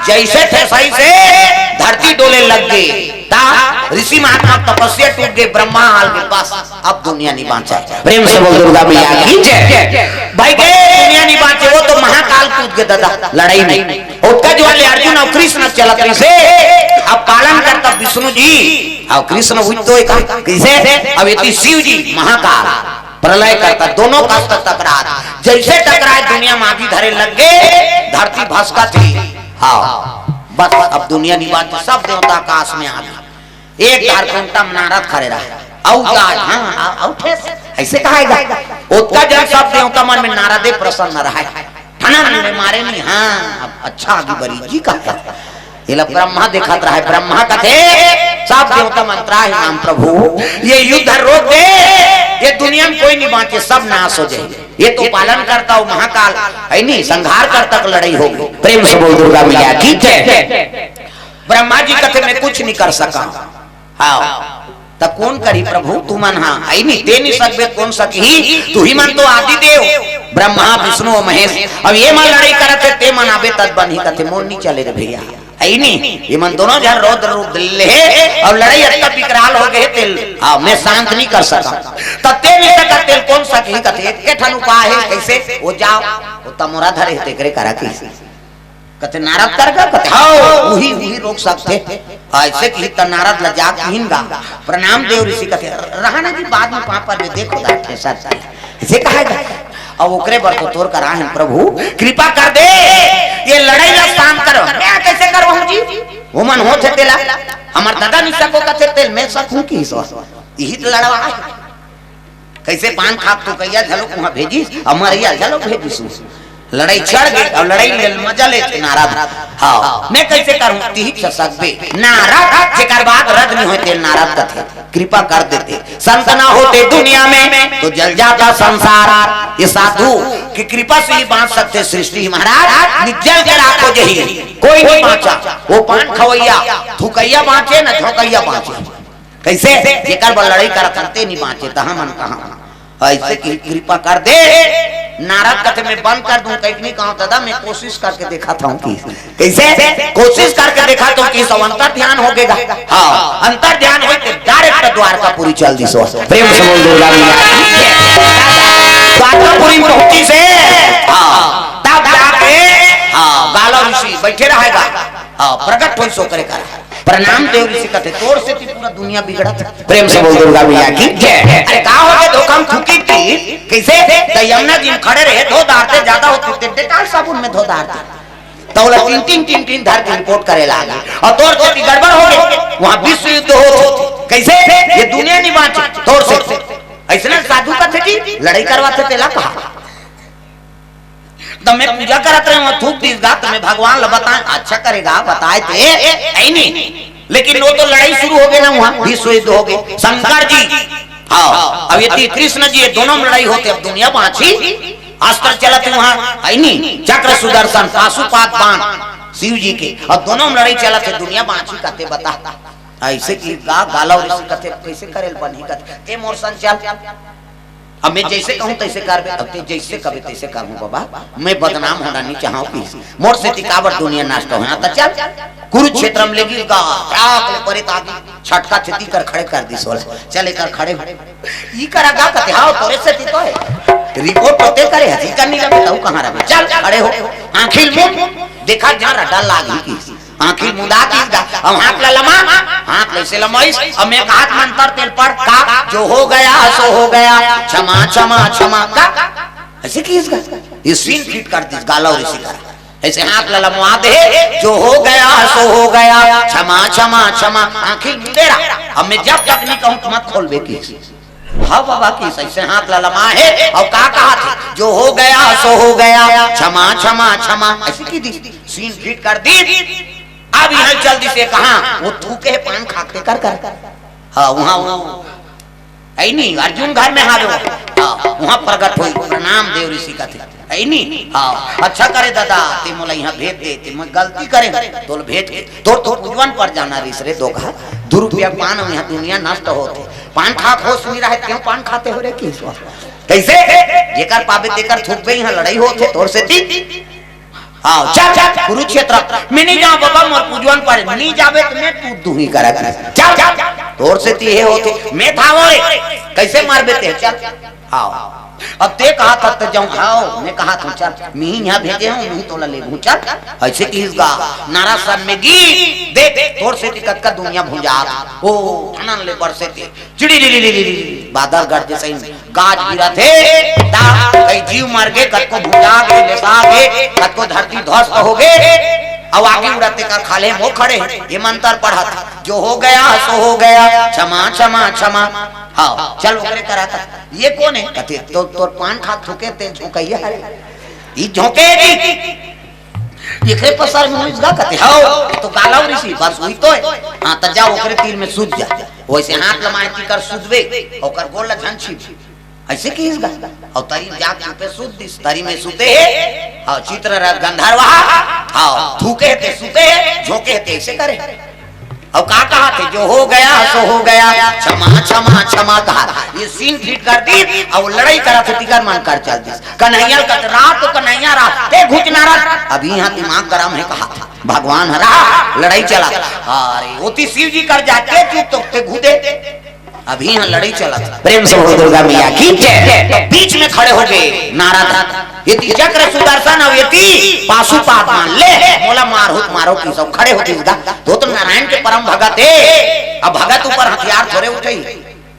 जइसे ठेसइस हे धरती डोले लग गे। ता ऋषि महात्मा तपस्या टूट गे, ब्रह्मा आल के पास। अब दुनिया नहीं बाँचे। प्रेम से बोल दुर्गा मैया की जय। भाई गे दुनिया नहीं बाँचे, वो तो महाकाल कूद गे दादा लड़ाई में। ओतका जुवार ले अर्जुन अउ कृष्ण चलत रहिसे। अब पालन करता विष्णु जी अउ कृष्ण बुझ तो एक कइसे? अब एती शिव जी महाकाल प्रलय करता, दोनों का टकरात, जइसे टकराए दुनिया में आगी धरे लग गे, धरती भसकत हे। हाँ, बस अब दुनिया नहीं बाँचे, सब देवता आकाश में आ गे। एक धार खूंटा म नारद खड़े रहे। अउ जाए, हाँ, अउ ठेस, अइसे कहाय गा। ओतका जन सब देवता मन में नारदे प्रसन्न रहे। ठनन ले मारे नहीं, हाँ, अब अच्छा आगी बरी जी का। एला ब्रह्मा देखत रहे, ब्रह्मा कथे, सब देवता मन त्राहि माम प्रभु, ये युद्ध रोक दे, ये दुनिया में कोई नहीं बाँचे, सब नाश हो जाए। ये तो पालन करता हो महाकाल, है नहीं, संहार करता के लड़ाई होगे। प्रेम से बोल दुर्गा मैया की जय। ब्रह्मा जी कथे, "मैं कुछ नहीं कर सका।" हाँ, त कोन करही प्रभु? तुमन हा, अइ नी, ते नी सकबे, कोन सकही? तुही मन तो आदि देव, ब्रह्मा, विष्णु अउ महेश। अब ये मन लड़ाई करत हे, ते मन आबे तब बनही, कथे, "मोर नी चले रे भइया।" अइ नी, ये मन दोनों झन रौद्र रूप ले हे, अउ लड़ाई अतका विकराल हो गे हे, तेल, हाँ, मैं शांत नी कर सका। त ते नी सकत, तेल कोन सकही? कथे, "एक ठन उपाय हे।" कइसे? "वो जाव, वो तमोरा धरे हे, तेकरे करा कइसे?" कथे, "नारद कर गा?" कथे, "हव, उही, उही रोक सकथे।" अइसे किही त नारद ल जा किहिन गा, प्रणाम देव ऋषि। कथे, "रहा ना जी, बाद में पाँव परबे, देखो गा, ठेसर।" अइसे कहाय गा। अब ओकरे बर तो तोर करा हन, प्रभु, कृपा कर दे, ये लड़ाई ल शांत करो। मैं कइसे करवाहूँ जी? ओमन होथे तेला, हमर दादा नि सको कथे तेल में सकूं कि सो। इही त लड़वा हे। कइसे पान खात तो कहिया झलो उहाँ भेजिस, अउ मरइया झलो भेजिस। लड़ई चढ़ गे अउ लड़ई ले मजा लेथे नारद। हाँ, मैं कइसे करूं, तिही त सकबे। नारद, जेकर बाद रद नि होय तेल नारद कथे, कृपा कर देथे। संत ना होते दुनिया में तो जल जाता संसार। ये साधु की कृपा से ही बांच सकथे सृष्टि महाराज, नि जल के राख हो जही, कोई नि बांचा। वो पान खवइया, थुकइया बांचे न झोंकइया बांचे। कइसे? जेकर बर लड़ई करत हन ते नि बांचे, त हमन कहाँ? अइसे कि कृपा कर दे। नारद कथे मैं बंद कर दूं, कहीं नहीं कहूं दादा, मैं कोशिश करके देखाथंव कि कइसे? कोशिश करके देखाथंव कि सब अंतर ध्यान हो गेगा। हाँ, अंतर ध्यान होय ते direct द्वारकापुरी चल दिस। प्रेम से बोल दुर्गा मैया की जय। द्वारकापुरी में पहुंचिस। हाँ, तब जाके, हाँ, गालव ऋषि बइठे रहेगा। हाँ, प्रगट होइस ओकरे करा। प्रणाम देव ऋषि कथे, तोर सेती पूरा दुनिया बिगड़त हे। प्रेम से बोल दुर्गा मैया की जय। अरे का हो गे धोखा म थूकिस ती, कइसे? त यमुना जी म खड़े रहे, धो डारते, जादा होतिस ते डेटॉल साबुन में धो डारते। त ओला टिन टिन टिन टिन धर के रिपोर्ट करे लागे। अउ तोर सेती गड़बड़ हो गे, उहाँ विश्व युद्ध होत हे। कइसे? ये दुनिया नि बांचे, तोर सेती। अइसने साधु कथे जी, लड़ई करवाथे तेला कहा। त मैं पूजा करत रहेंव, थूक दिस गा, त मैं भगवान ला बताएंव, अच्छा करेगा, बताए ते, अइ नहीं। लेकिन वो तो लड़ई शुरू हो गे ना, उहाँ विश्व युद्ध हो गे। शंकर जी, हाँ, अब ये ती-, कृष्ण जी, ये दोनों में लड़ई होथे, अब दुनिया बांचही, अस्त्र चलत हे उहाँ, अइ नहीं, चक्र सुदर्शन, पाशुपात बाण, शिव जी के, अब दोनों में लड़ई चलत हे, दुनिया बांचही कथे बता। अइसे कि गा-, गालव ऋषि कथे, कइसे करे ल बनही कथे, ए मोर संग चल। अब मैं जइसे कहूं तइसे करबे, अब ते जइसे कबे तइसे करहूं बाबा, मैं बदनाम होना नि चाहंव कि मोर सेती काबर दुनिया नष्ट होय। हाँ, त चल, कुरुक्षेत्र में लेगिस गा, ठाक ले परे त आगे छटका छेती कर खड़े कर दिस ओला। चल एकर खड़े हो। ई करा गा कथे, हाँ, तोरे सेती तो हे। रिपोर्ट तो ते करे हस, ई करनी लगे, तहूं कहाँ रहे। चल, खड़े हो, आँखी ल मूंद, देखा जा रहा, डर लागही कि आँखी मुंदा दिस गा, अउ हाथ ला लमा, हाथ ला अइसे लमाइस, अउ मैं कहत मंतर तेला पढ़ का, जो हो गया सो हो गया, क्षमा क्षमा क्षमा का, अइसे किस गा, ये सीन फिट कर दिस गालव ऋषि करा, अइसे हाथ ला लमवा दे, जो हो गया सो हो गया, क्षमा क्षमा क्षमा, आँखी मुंदे रहा, अब मैं जब तक नि कहूं त मत खोलबे किस। हाँ बाबा किस, अइसे हाथ ला लमा हे, अउ का कहत हे, जो हो गया सो हो गया, क्षमा क्षमा क्षमा, अइसे कि दिस, सीन फिट कर दिस। अब इहाँ चल दिस कहाँ, वो थूके हे पान खाके कर कर। हाँ, उहाँ वो, अइ नहीं, अर्जुन घर में हावे वो। हाँ, उहाँ प्रगट होइस, प्रणाम देव ऋषि कथे। अइ नहीं, हाँ, अच्छा करे दादा, ते मोला इहाँ भेज दे, ते मैं गलती करे, तोला भेज के, तोर तो पूजवन पर जाना रिहिस रे धोखा, दू रुपया पान, इहाँ दुनिया नष्ट होत हे। पान खाके होश नि रहे, क्यों पान खाते हो रे, किस वास्ते? कइसे? जेकर पाबे तेकर थूकबे, इहाँ लड़ई होत हे, तोर सेती। हाँ, चल, चल, कुरुक्षेत्र। मैं नि जांव बाबा, मोर पूजवन परे। नि जाबे त मैं पूज दूंही करा के। चल, चल, तोर सेती हे होत हे। मैं थांव रे। कइसे मारबे ते? चल। हाँ। अब ते कहत हस त जांव, हाँ, मैं कहत हंव, चल। मिही इहाँ भेजे हंव, मिही तोला लेगहूं, चल। अइसे किस गा, नारासन में गी, देख, तोर सेती कतका दुनिया भुंजात। ओ, ठनन ले बरसे ते। चिड़ी ली ली ली ली ली, बादर गरजे सही, गाज गिरत हे, ता कई जीव मर गे, कतको भुंजा गे, लेसा गे, कतको धरती ध्वस्त हो गे, अउ आगी उड़त हे का खाल्हे म खड़े हे, ये मंतर पढ़त, जो हो गया सो हो गया, क्षमा क्षमा क्षमा। हाँ, चल ओकरे करा था। ये कोन हे? कथे, तो तोर पान खाके थूके ते झोंकइया हरे। ई झोंके जी। एकरे पसार में होइस गा कथे, हव, तो गालव ऋषि, बस उही तो हे। हाँ, त जा ओकरे तीर में सुत जा। वइसे हाथ लमाए तिकर सुतबे, ओकर गोड़ ल झन छीब। अइसे किस गा। अउ तरी जा चुपे सुत दिस, तरी में सुते हे। हाँ, चित्ररथ गंधर्व, हाँ, थूके हे ते सुते हे, झोंके हे ते अइसे करे। अउ का कहत हे, जो हो गया सो हो गया, क्षमा क्षमा क्षमा कहत हे। ये सीन फिट कर दिस, अउ लड़ई करत हे तिकर मन कर चल दिस। कन्हैया ल कथे, रात तो कन्हैया रात, ते घुच नारद। अभी इहाँ दिमाग गरम हे कहत हे। भगवान हरा, लड़ई चलत हे। अरे, ओती शिव जी कर जाके चुप तो ते घुदे। अभी इहाँ लड़ई चलत हे। प्रेम से बोल दुर्गा मैया की जय। तो बीच में खड़े हो गे नारद। ये ती चक्र सुदर्शन अउ ये ती पाशुपात बाण ले, मोला मारहू त मारो किस, खड़े हो दिस गा। तो, तो नारायण के परम भगत हे। अब भगत ऊपर हथियार थोरे उठई।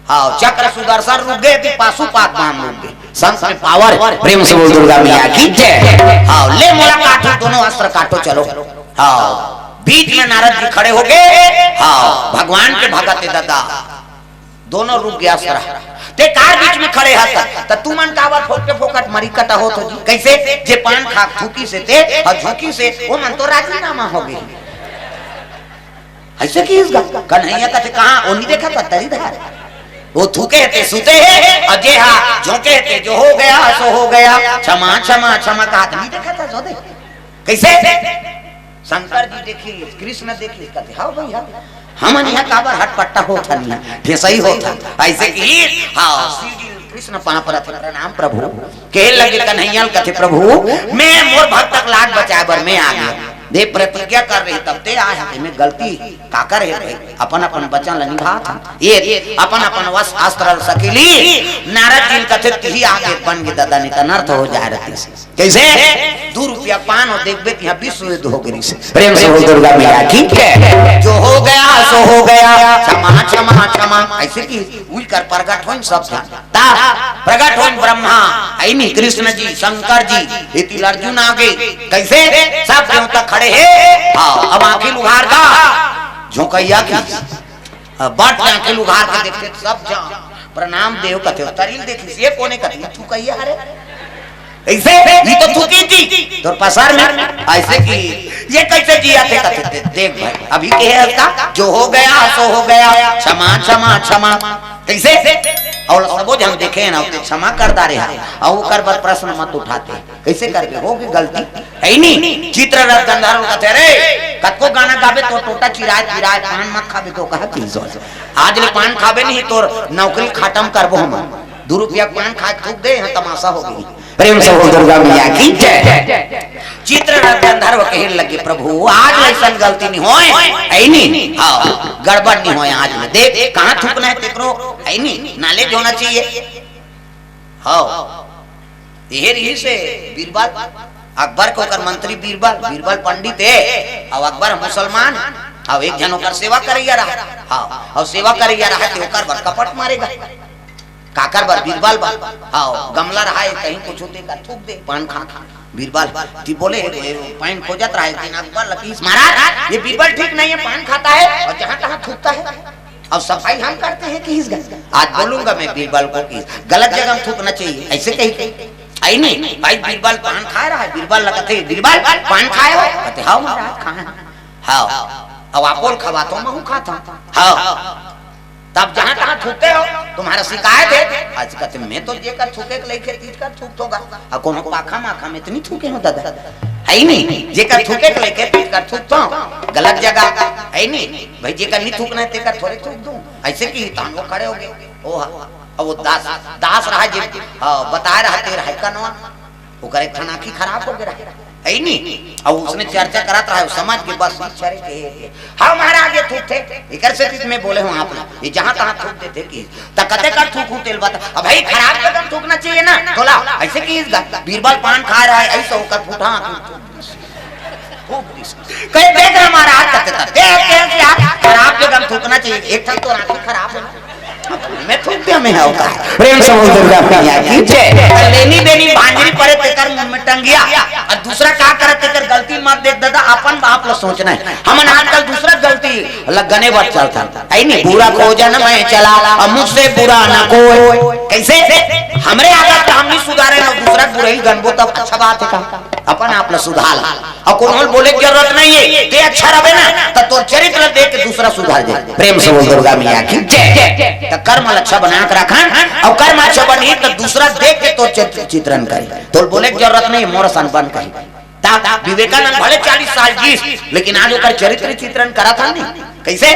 हाँ, चक्र सुदर्शन रुक गे, ती पाशुपात बाण रुक गे। संत में पावर हे। प्रेम से बोल दुर्गा मैया की जय। हाँ, ले मोला काटो, दोनों अस्त्र काटो, चलो। हाँ, बीच में नारद जी खड़े हो गए। हाँ, भगवान के भगत हे दादा, दोनों रुक गया सरा। ते कार बीच में खड़े हस, त तू मन काबर फोकटे फोकट मरी कटा होत हो जी? कैसे? जे पान खा थूकी से ते और झोंकी से, वो मन तो राजीनामा हो गए। ऐसे कि इस ग-, कन्हैया कथे, "कहाँ?" वो नहीं देखा था, तरी धार। वो थूके हे ते सुते हे, और जे हा झोंके हे ते जो हो गया, सो हो गया। क्षमा, क्षमा, क्षमा कहा था, नहीं देखा था, सो दे। कैसे? शंकर जी देखिस, कृष्ण देखिस, कथे, "हाँ भैया, हमन यहाँ काबर हटपट्टा होत हन, यहाँ ठेसई होत हन।" ऐसे कि, हाँ, श्री कृष्ण पाँव परत हे, "प्रणाम प्रभु।" कहे लगे कन्हैया ल, कथे, "प्रभु, मैं मोर भक्त के लाज बचाए बर मैं आ गया। दे प्रतिज्ञा कर रही, तब ते आए हते, मैं गलती काकर हे भाई, अपन अपन वचन ल निभात हन, ये अपन अपन वस अस्त्र ल सकेली।" नारद जी ल कथे, "तिही आगे बन गे दादा, नहीं त अनर्थ हो जाए रहती।" कैसे? दू रुपया पान हो, देखबे कि यहाँ विश्व युद्ध हो गई से। प्रेम से बोल दुर्गा मैया की जय। जो हो गया सो हो गया, क्षमा, क्षमा, क्षमा। ऐसे कि उनकर प्रगट होइन सब ध्यान। ता प्रगट होइन ब्रह्मा, ऐनी कृष्ण जी, शंकर जी, इति अर्जुन आ गए। कैसे? सब देवता खड़े हे। हाँ, अब आंखी उघार दा, झोंकैया की। अब बट आंखी उघार के देखते, सब जा प्रणाम देव कथे, तरिल देखिस, ये कोने कथे, थूकैया हरे। ऐसे ही तो थूकी थी तोर पसार में, ऐसे कि ये कैसे जिया थे कथे, दे-, देख भाई, अभी के है इसका, जो हो गया सो हो गया, क्षमा, क्षमा, क्षमा। कैसे? और सबो झन देखे ना, उते क्षमा कर डारे हा, और ओकर बर प्रश्न मत उठाते। कैसे करबे? हो गई गलती, है नी? चित्ररथ गंधर्व कथे, "रे, कतको गाना गाबे तो टोटा चिराए चिराए, पान मत खाबे तो कहा की सोच। आज ले पान खाबे नहीं, तोर नौकरी खत्म करबो हम। दू रुपया पान खा के थूक दे, यहाँ तमाशा हो गई।" प्रेम से बोल दुर्गा मैया की जय। चित्ररथ गंधर्व कहे लगे, "प्रभु, आज ऐसन गलती नहीं होए, है नी? हाँ, गड़बड़ नहीं होए आज में। देख, कहाँ थूकना है तेकरो, है नी? Knowledge होना चाहिए।" हाँ, ये रही से बीरबल, अकबर के ओकर मंत्री बीरबल, बीरबल पंडित हे, और अकबर मुसलमान, और एक झन ओकर सेवा करैया रहा, हाँ, और सेवा करैया रहा कि ओकर बर कपट मारेगा। काकर बर? बीरबल बर। हाँ, गमला रहा है, कहीं कुछ होते का थूक दे, पान खा खा। बीरबल, ती बोले, पान खोजत रहा है, एक दिन अकबर ल कहिस, "महाराज, ये बीरबल ठीक नहीं है, पान खाता है और जहाँ तहाँ थूकता है।" अब सफाई हम करते हैं कि इस घर। आज बोलूंगा मैं बीरबल को कि गलत जगह में थूकना चाहिए, ऐसे कही कही। आई नहीं भाई, बीरबल पान खा रहा है, बीरबल लगते, "बीरबल, पान खाए हो?" कहते, "हाँ महाराज, खाए हैं।" हाँ, अब आप बोल खवातो, मैं हूँ खाता हूँ। हाँ, तब जहाँ तहाँ थूकते हो, तुम्हारा शिकायत है। आज कहते, "मैं तो जेकर थूके के लेके तीत कर थूकत होगा।" अब कोनो पाखा माखा में इतनी थूके हो दादा, है ही नहीं। जेकर थूके के लेके तीत कर थूकत हो, गलत जगह, है ही नहीं। भाई, जेकर नहीं थूकना है, तेकर थोड़े थूक दूं। ऐसे कि तानो खड़े हो गए। ओ हा, अब वो दास, दास रहा जी, हाँ, बताए रहा, तेरा है का नवा, ओकर एक ठन आँखी खराब हो गया रहा, है ही नहीं। अब उसने चर्चा करत रहा, वो समझ के बस इच्छा रहे के, "हाँ महाराज, ये थूक थे, एकर से मैं बोले हूँ आप लोग, ये जहाँ तहाँ थूक देते कि।" त कते का थूक हूँ तेल बता, अब भाई खराब जगह थूकना चाहिए ना, तोला ऐसे कि इस ग-, बीरबल पान खा रहा है, ऐसे होकर फूटा आँखी थूक दिस। कहे, "देख रहा महाराज, कहते था, देख, देख यार, खराब जगह में थूकना चाहिए, एक ठन तो आँखी खराब है।" मैं थूक दिया, मैं हूँ का। प्रेम से बोल दुर्गा मैया की जय। लेनी देनी भांजरी परे तेकर मुंह में टंगिया, और दूसरा का करत तेकर गलती मत देख दादा, अपन बाप ला सोचना है। हमन आजकल दूसरा गलती लगने बात चलता है, नहीं, "बुरा खोजन में चला, अब मुझसे बुरा ना कोई।" कैसे? हमरे आदत हम नहीं सुधारे ना, दूसरा बुराई गनबो तब अच्छा बात है का? अपन आप ला सुधार ला। और कोनो ल बोले के जरूरत नहीं है, ते अच्छा रहे ना, त तोर चरित्र देख के दूसरा सुधर जाए। प्रेम से बोल दुर्गा मैया की जय। त कर्म ल अच्छा बना के रखन, और कर्म अच्छा बनही त दूसरा देख के तोर चरित्र चित्रण करे। तोर बोले के जरूरत नहीं, मोर सन बन कही। ता विवेकानंद भले चालीस साल जीस, लेकिन आज ओकर चरित्र चित्रण करा था नहीं। कैसे?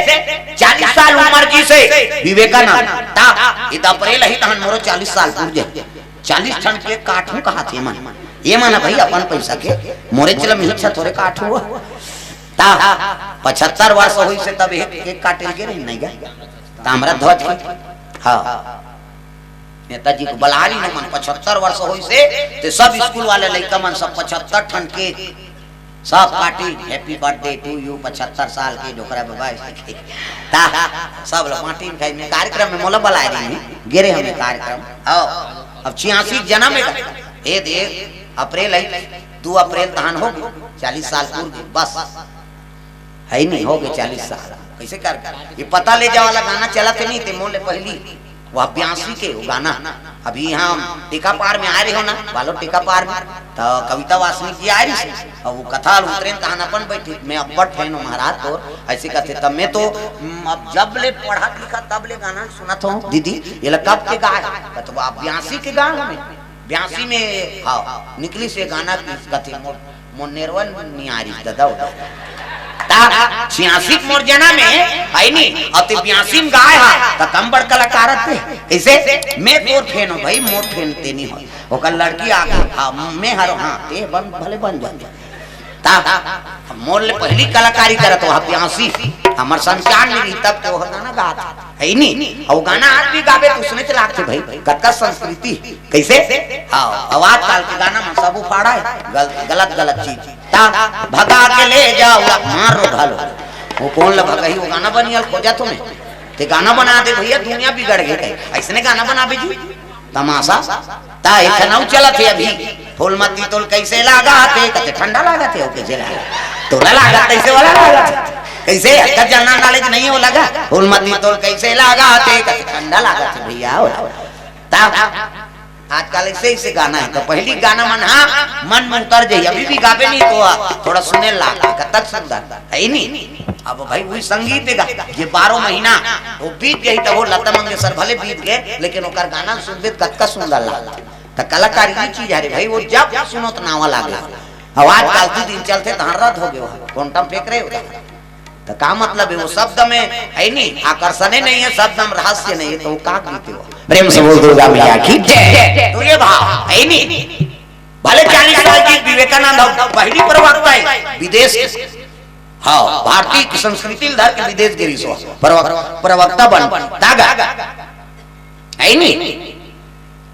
चालीस साल उम्र जीसे विवेकानंद। ता इदा अप्रैल ही तहन मोरो चालीस साल पूर जाए। चालीस ठन केक काटहूं कहा थे मन। ये मन भाई अपन पैसा के, मोरे चला मिहिर छा थोरे काटहूं। ता पचहत्तर वर्ष होइसे तब एक केक काटे गे रही नहीं गा। ताम्रध्वज के। हाँ। नेताजी को बला ली मन, पचहत्तर वर्ष होइसे, ते सब स्कूल वाले लइका मन सब पचहत्तर ठन केक सब काटी, "Happy birthday to you, पचहत्तर साल के डोकरा बाबा।" ता सब लोग पार्टी में खाई, मैं कार्यक्रम में मोला बुलाए रही हूँ, गे रहे हमें कार्यक्रम। आओ, अब छियासी जन्म है, ए दे, अप्रैल है, दो अप्रैल तहन हो गई, चालीस साल पूर गई, बस। है नहीं, हो गए चालीस साल। कैसे कर ये पता ले जाए वाला गाना चला थे नहीं, ते मोर ले पहली वह ब्यासी के वो गाना। अभी यहाँ टीका पार में आ रहे हो ना, बालो टीका पार में, तो कविता वासनिक जी आ रही थी, और वो कथा उतरे तहन अपन बैठे, मैं अब्बड़ फैन हूँ महाराज तोर, ऐसे कहते तब मैं तो, हम्म, अब जब ले पढ़त लिखत तब ले गाना सुनत हूँ दीदी, ये ला कब के गाय? तो आप ब्यासी के गाय हमें ब्यासी में, हाँ, निकली से गाना की कथे मोर, मोर नेरवन नियारी दादा हो। ता छियासी मोर जना में है नी, अब ते ब्यासी में गाय हा, त कम बड़ कलाकार ते। कैसे? मैं तोर फैन हूँ भाई, मोर फैन ते नहीं हो। ओकर लड़की आ गई, हाँ, मैं हरो, हाँ, ते बन, भले बन जा। ता मोर ले पहली कलाकारी करत हो, ब्यासी, हमर संचार में रही तब तो गाना गात है नी। और गाना आज भी गावे तो उसने चलाते भाई, कतका संस्कृति। कैसे? हाँ, आवाज काल के गाना में सब उफाड़ा है, गल-, गलत, गलत चीज। ता भगा के ले जाओ, मार रो घालो। वो कौन ला भगाही, वो गाना बनियल खोजा तुम्हें। ते गाना बना दे भैया, दुनिया बिगड़ गई कहीं। ऐसने गाना बना भी जी, तमाशा। ता एक ठन अउ चलत हे अभी, फूल मती तोल कैसे लागा थे, कते ठंडा लागा थे, ओके चला। तोला लागा, कैसे वाला लागा थे? कैसे? अतका जनरल नॉलेज नहीं हो लगा। फूल मती तोल कैसे लागा थे, कते ठंडा लागा थे भैया हो। ता आजकल ऐसे, ऐसे गाना है, तो पहली गाना मन, हाँ, मन में उतर जाइए, अभी भी गावे नहीं तो थोड़ा सुने लाग, कतक सुंदर है नी। अब भाई वही संगीत गा, ये बारह महीना वो बीत गई, तो वो लता मंगेशकर भले बीत गए, लेकिन ओकर गाना सुनबे त कतका सुंदर लागता। तो कलाकार ये चीज है रे भाई, वो जब सुनो तो नावा लागे। अब आजकल दो दिन चलते तो हर रद्द हो गए, क्वांटम फेंक रहे हो। तो का मतलब है वो शब्द में है नहीं, आकर्षण ही नहीं है, शब्द में रहस्य नहीं है, तो वो का कहते हो? प्रेम से बोल दुर्गा मैया की जय। तो ये भाव है नहीं। भले चालीस साल की विवेकानंद हो, पहली प्रवक्ता है विदेश के। हाँ, भारतीय संस्कृति धर के विदेश गिरी सो प्रवक-, प्रवक्ता बन तागा है नहीं।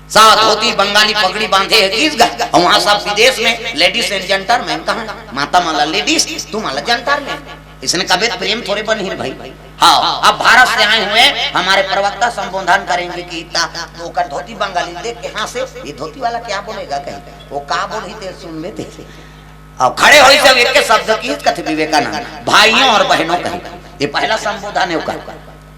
सा धोती बंगाली पगड़ी बांधे है किस गा? और वहां सब विदेश में ladies and gentlemen कहाँ? माता माला ladies, तू माला gentleman। इसने कबे प्रेम थोड़े बन ही भाई। हाँ, अब भारत से आए हुए हमारे प्रवक्ता संबोधन करेंगे कि इतना तो ओकर धोती बंगाली देख के हाँ से ये धोती वाला क्या बोलेगा कहीं, वो का बोल ही ते सुन में ते। अब खड़े होई सब एक के शब्द की कथे विवेकानंद, भाइयों और बहनों कही। ये पहला संबोधन है ओकर।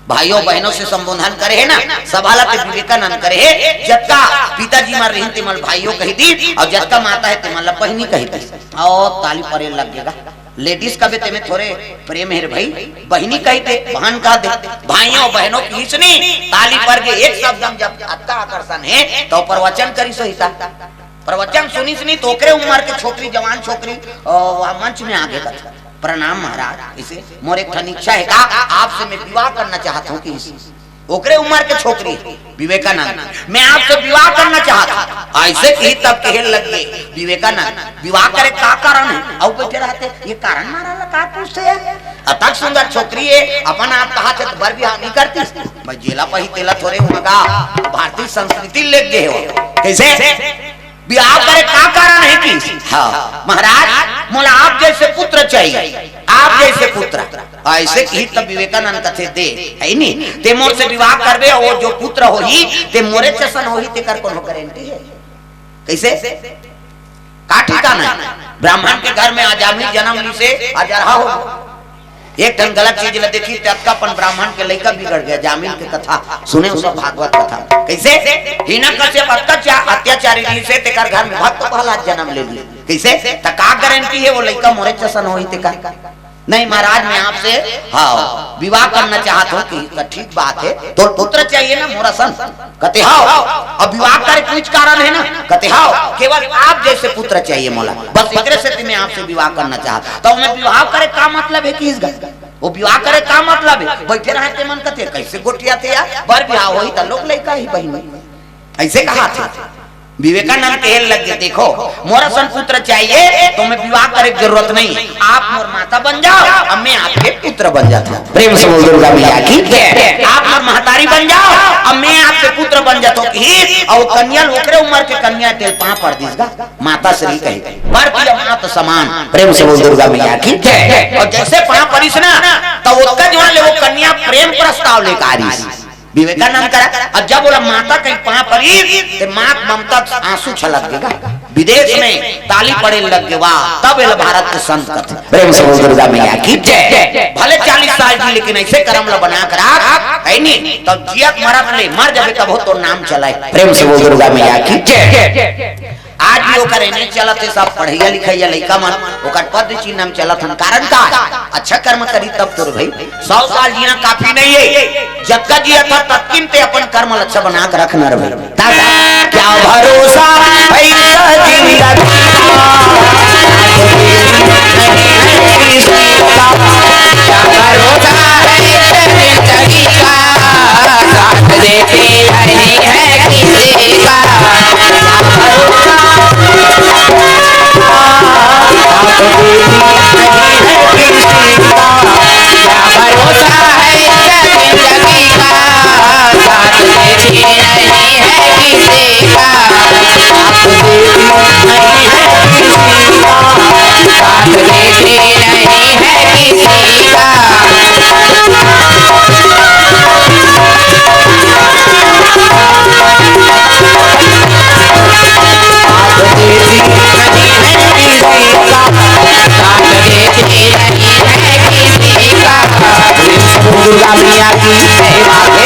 भाइयों बहनों से संबोधन करे है ना, सभाला ते विवेकानंद करे है। जतका पिताजी मर रही तिमल भाइयों कही दी और जतका माता है तिमल बहनी कही दी। और ताली परे लग गएगा। लेडीज का भी तेमे थोड़े प्रेम है रे भाई, बहनी कही दे, बहन कह दे, भाइयों बहनों की इसनी ताली पर के एक शब्द हम जब अतका आकर्षण है तो प्रवचन करी सो हिता। प्रवचन सुनिस नहीं तो ओकरे उम्र के छोकरी, जवान छोकरी, अ, वह मंच में आगे कथा, "प्रणाम महाराज, इसे मोर एक ठन इच्छा है का, आपसे मैं विवाह करना चाहता हूँ।" कि इस ओकरे उम्र के छोकरी विवेकानंद, "मैं आपसे विवाह करना चाहता हूँ।" ऐसे कही तब कहे लग गए विवेकानंद, "विवाह करे का कारण है?" अब बैठे रहते, "ये कारण मारा ला का पूछते हैं?" अतक सुंदर छोकरी है, अपन आप कहा थे तो बर बिहाव नहीं करती। मैं जेला पही तेला थोड़े हुआ का, भारतीय संस्कृति लेके हो। कैसे? बिहाव करे का कारण है कि, हाँ, महाराज, मोला आप जैसे पुत्र चाहिए, आप जैसे पुत्र। ऐसे कही तब विवेकानंद कथे दे, है नी? ते मोर से विवाह करबे, वो जो पुत्र होही, ते मोरे जैसन होही, तेकर कोनो गारंटी है? कैसे? का ठिकाना है? ब्राह्मण के घर में अजामिल जन्म ली से अजरहा हो। एक ठन गलत चीज ला देखी, ते अतका अपन ब्राह्मण के लइका बिगड़ गया। जामिल के कथा सुने हो सब भागवत कथा। कैसे? हिरण्यकश्यप अत्याचा-, अत्याचारी जी से तेकर घर में भक्त प्रहलाद जन्म ले ली। कैसे? त का गारंटी है वो लइका मोरे जैसन होही तेकर? नहीं महाराज, मैं आपसे, हाँ, विवाह करना चाहता हूँ। कि त ठीक बात है, तो पुत्र चाहिए ना मोर असन? कते हाव। अब विवाह करे कुछ कारण है ना? कते हाव, केवल आप जैसे पुत्र चाहिए मोला, बस एकरे सेती मैं आपसे विवाह करना चाहत। तो मैं विवाह करे का मतलब है कि इस घर, वो विवाह करे का मतलब है? बैठे रहे ते मन कते कैसे गोठियाथे यार, बर बिहाव होही त लोग लइका ही बहिनी। ऐसे कहा थे। विवेकानंद कहे लग गए, "देखो, मोर असन पुत्र चाहिए तो मैं विवाह करे के जरूरत नहीं, आप मोर माता बन जाओ, अब मैं आपके पुत्र बन जाता हूँ।" प्रेम से बोल दुर्गा मैया की जय। "आप मोर महतारी बन जाओ, अब मैं आपके पुत्र बन जाता हूँ।" कि और कन्या, ओकरे उम्र के कन्या तेल पाँव पड़ दिस गा, माता श्री कहे, "बर प्रिय मात समान।" प्रेम से बोल दुर्गा मैया की जय। और जैसे पाँव पड़िस ना, तो ओतका जोर ले वो कन्या प्रेम प्रस्ताव लेकर आ रही। विवेकानंद करा, अब जब बोला माता कहीं पांव परी, ते माँ के ममता के आंसू छलक गे गा। विदेश में ताली पड़े लग गे, वाह, तब एला भारत के संत कथे। प्रेम से बोल दुर्गा मैया की जय। भले चालीस साल जी, लेकिन ऐसे कर्म ला बना के राख, है नी? तो जियत मरत ले मर जाबे, तब हो तो नाम चलाए। प्रेम से बोल दुर्गा मैया की जय। आज भी ओकर एने चलत हे, सब पढ़ैया लिखैया लइका मन ओकर पद चिन्ह में चलत हन। कारण का? अच्छा कर्म करी तब तो रे भाई। सौ साल जीना काफी नहीं है। जतका जिया था ततकिन ते अपन कर्म ल अच्छा बना के रखना रे भाई। दादा,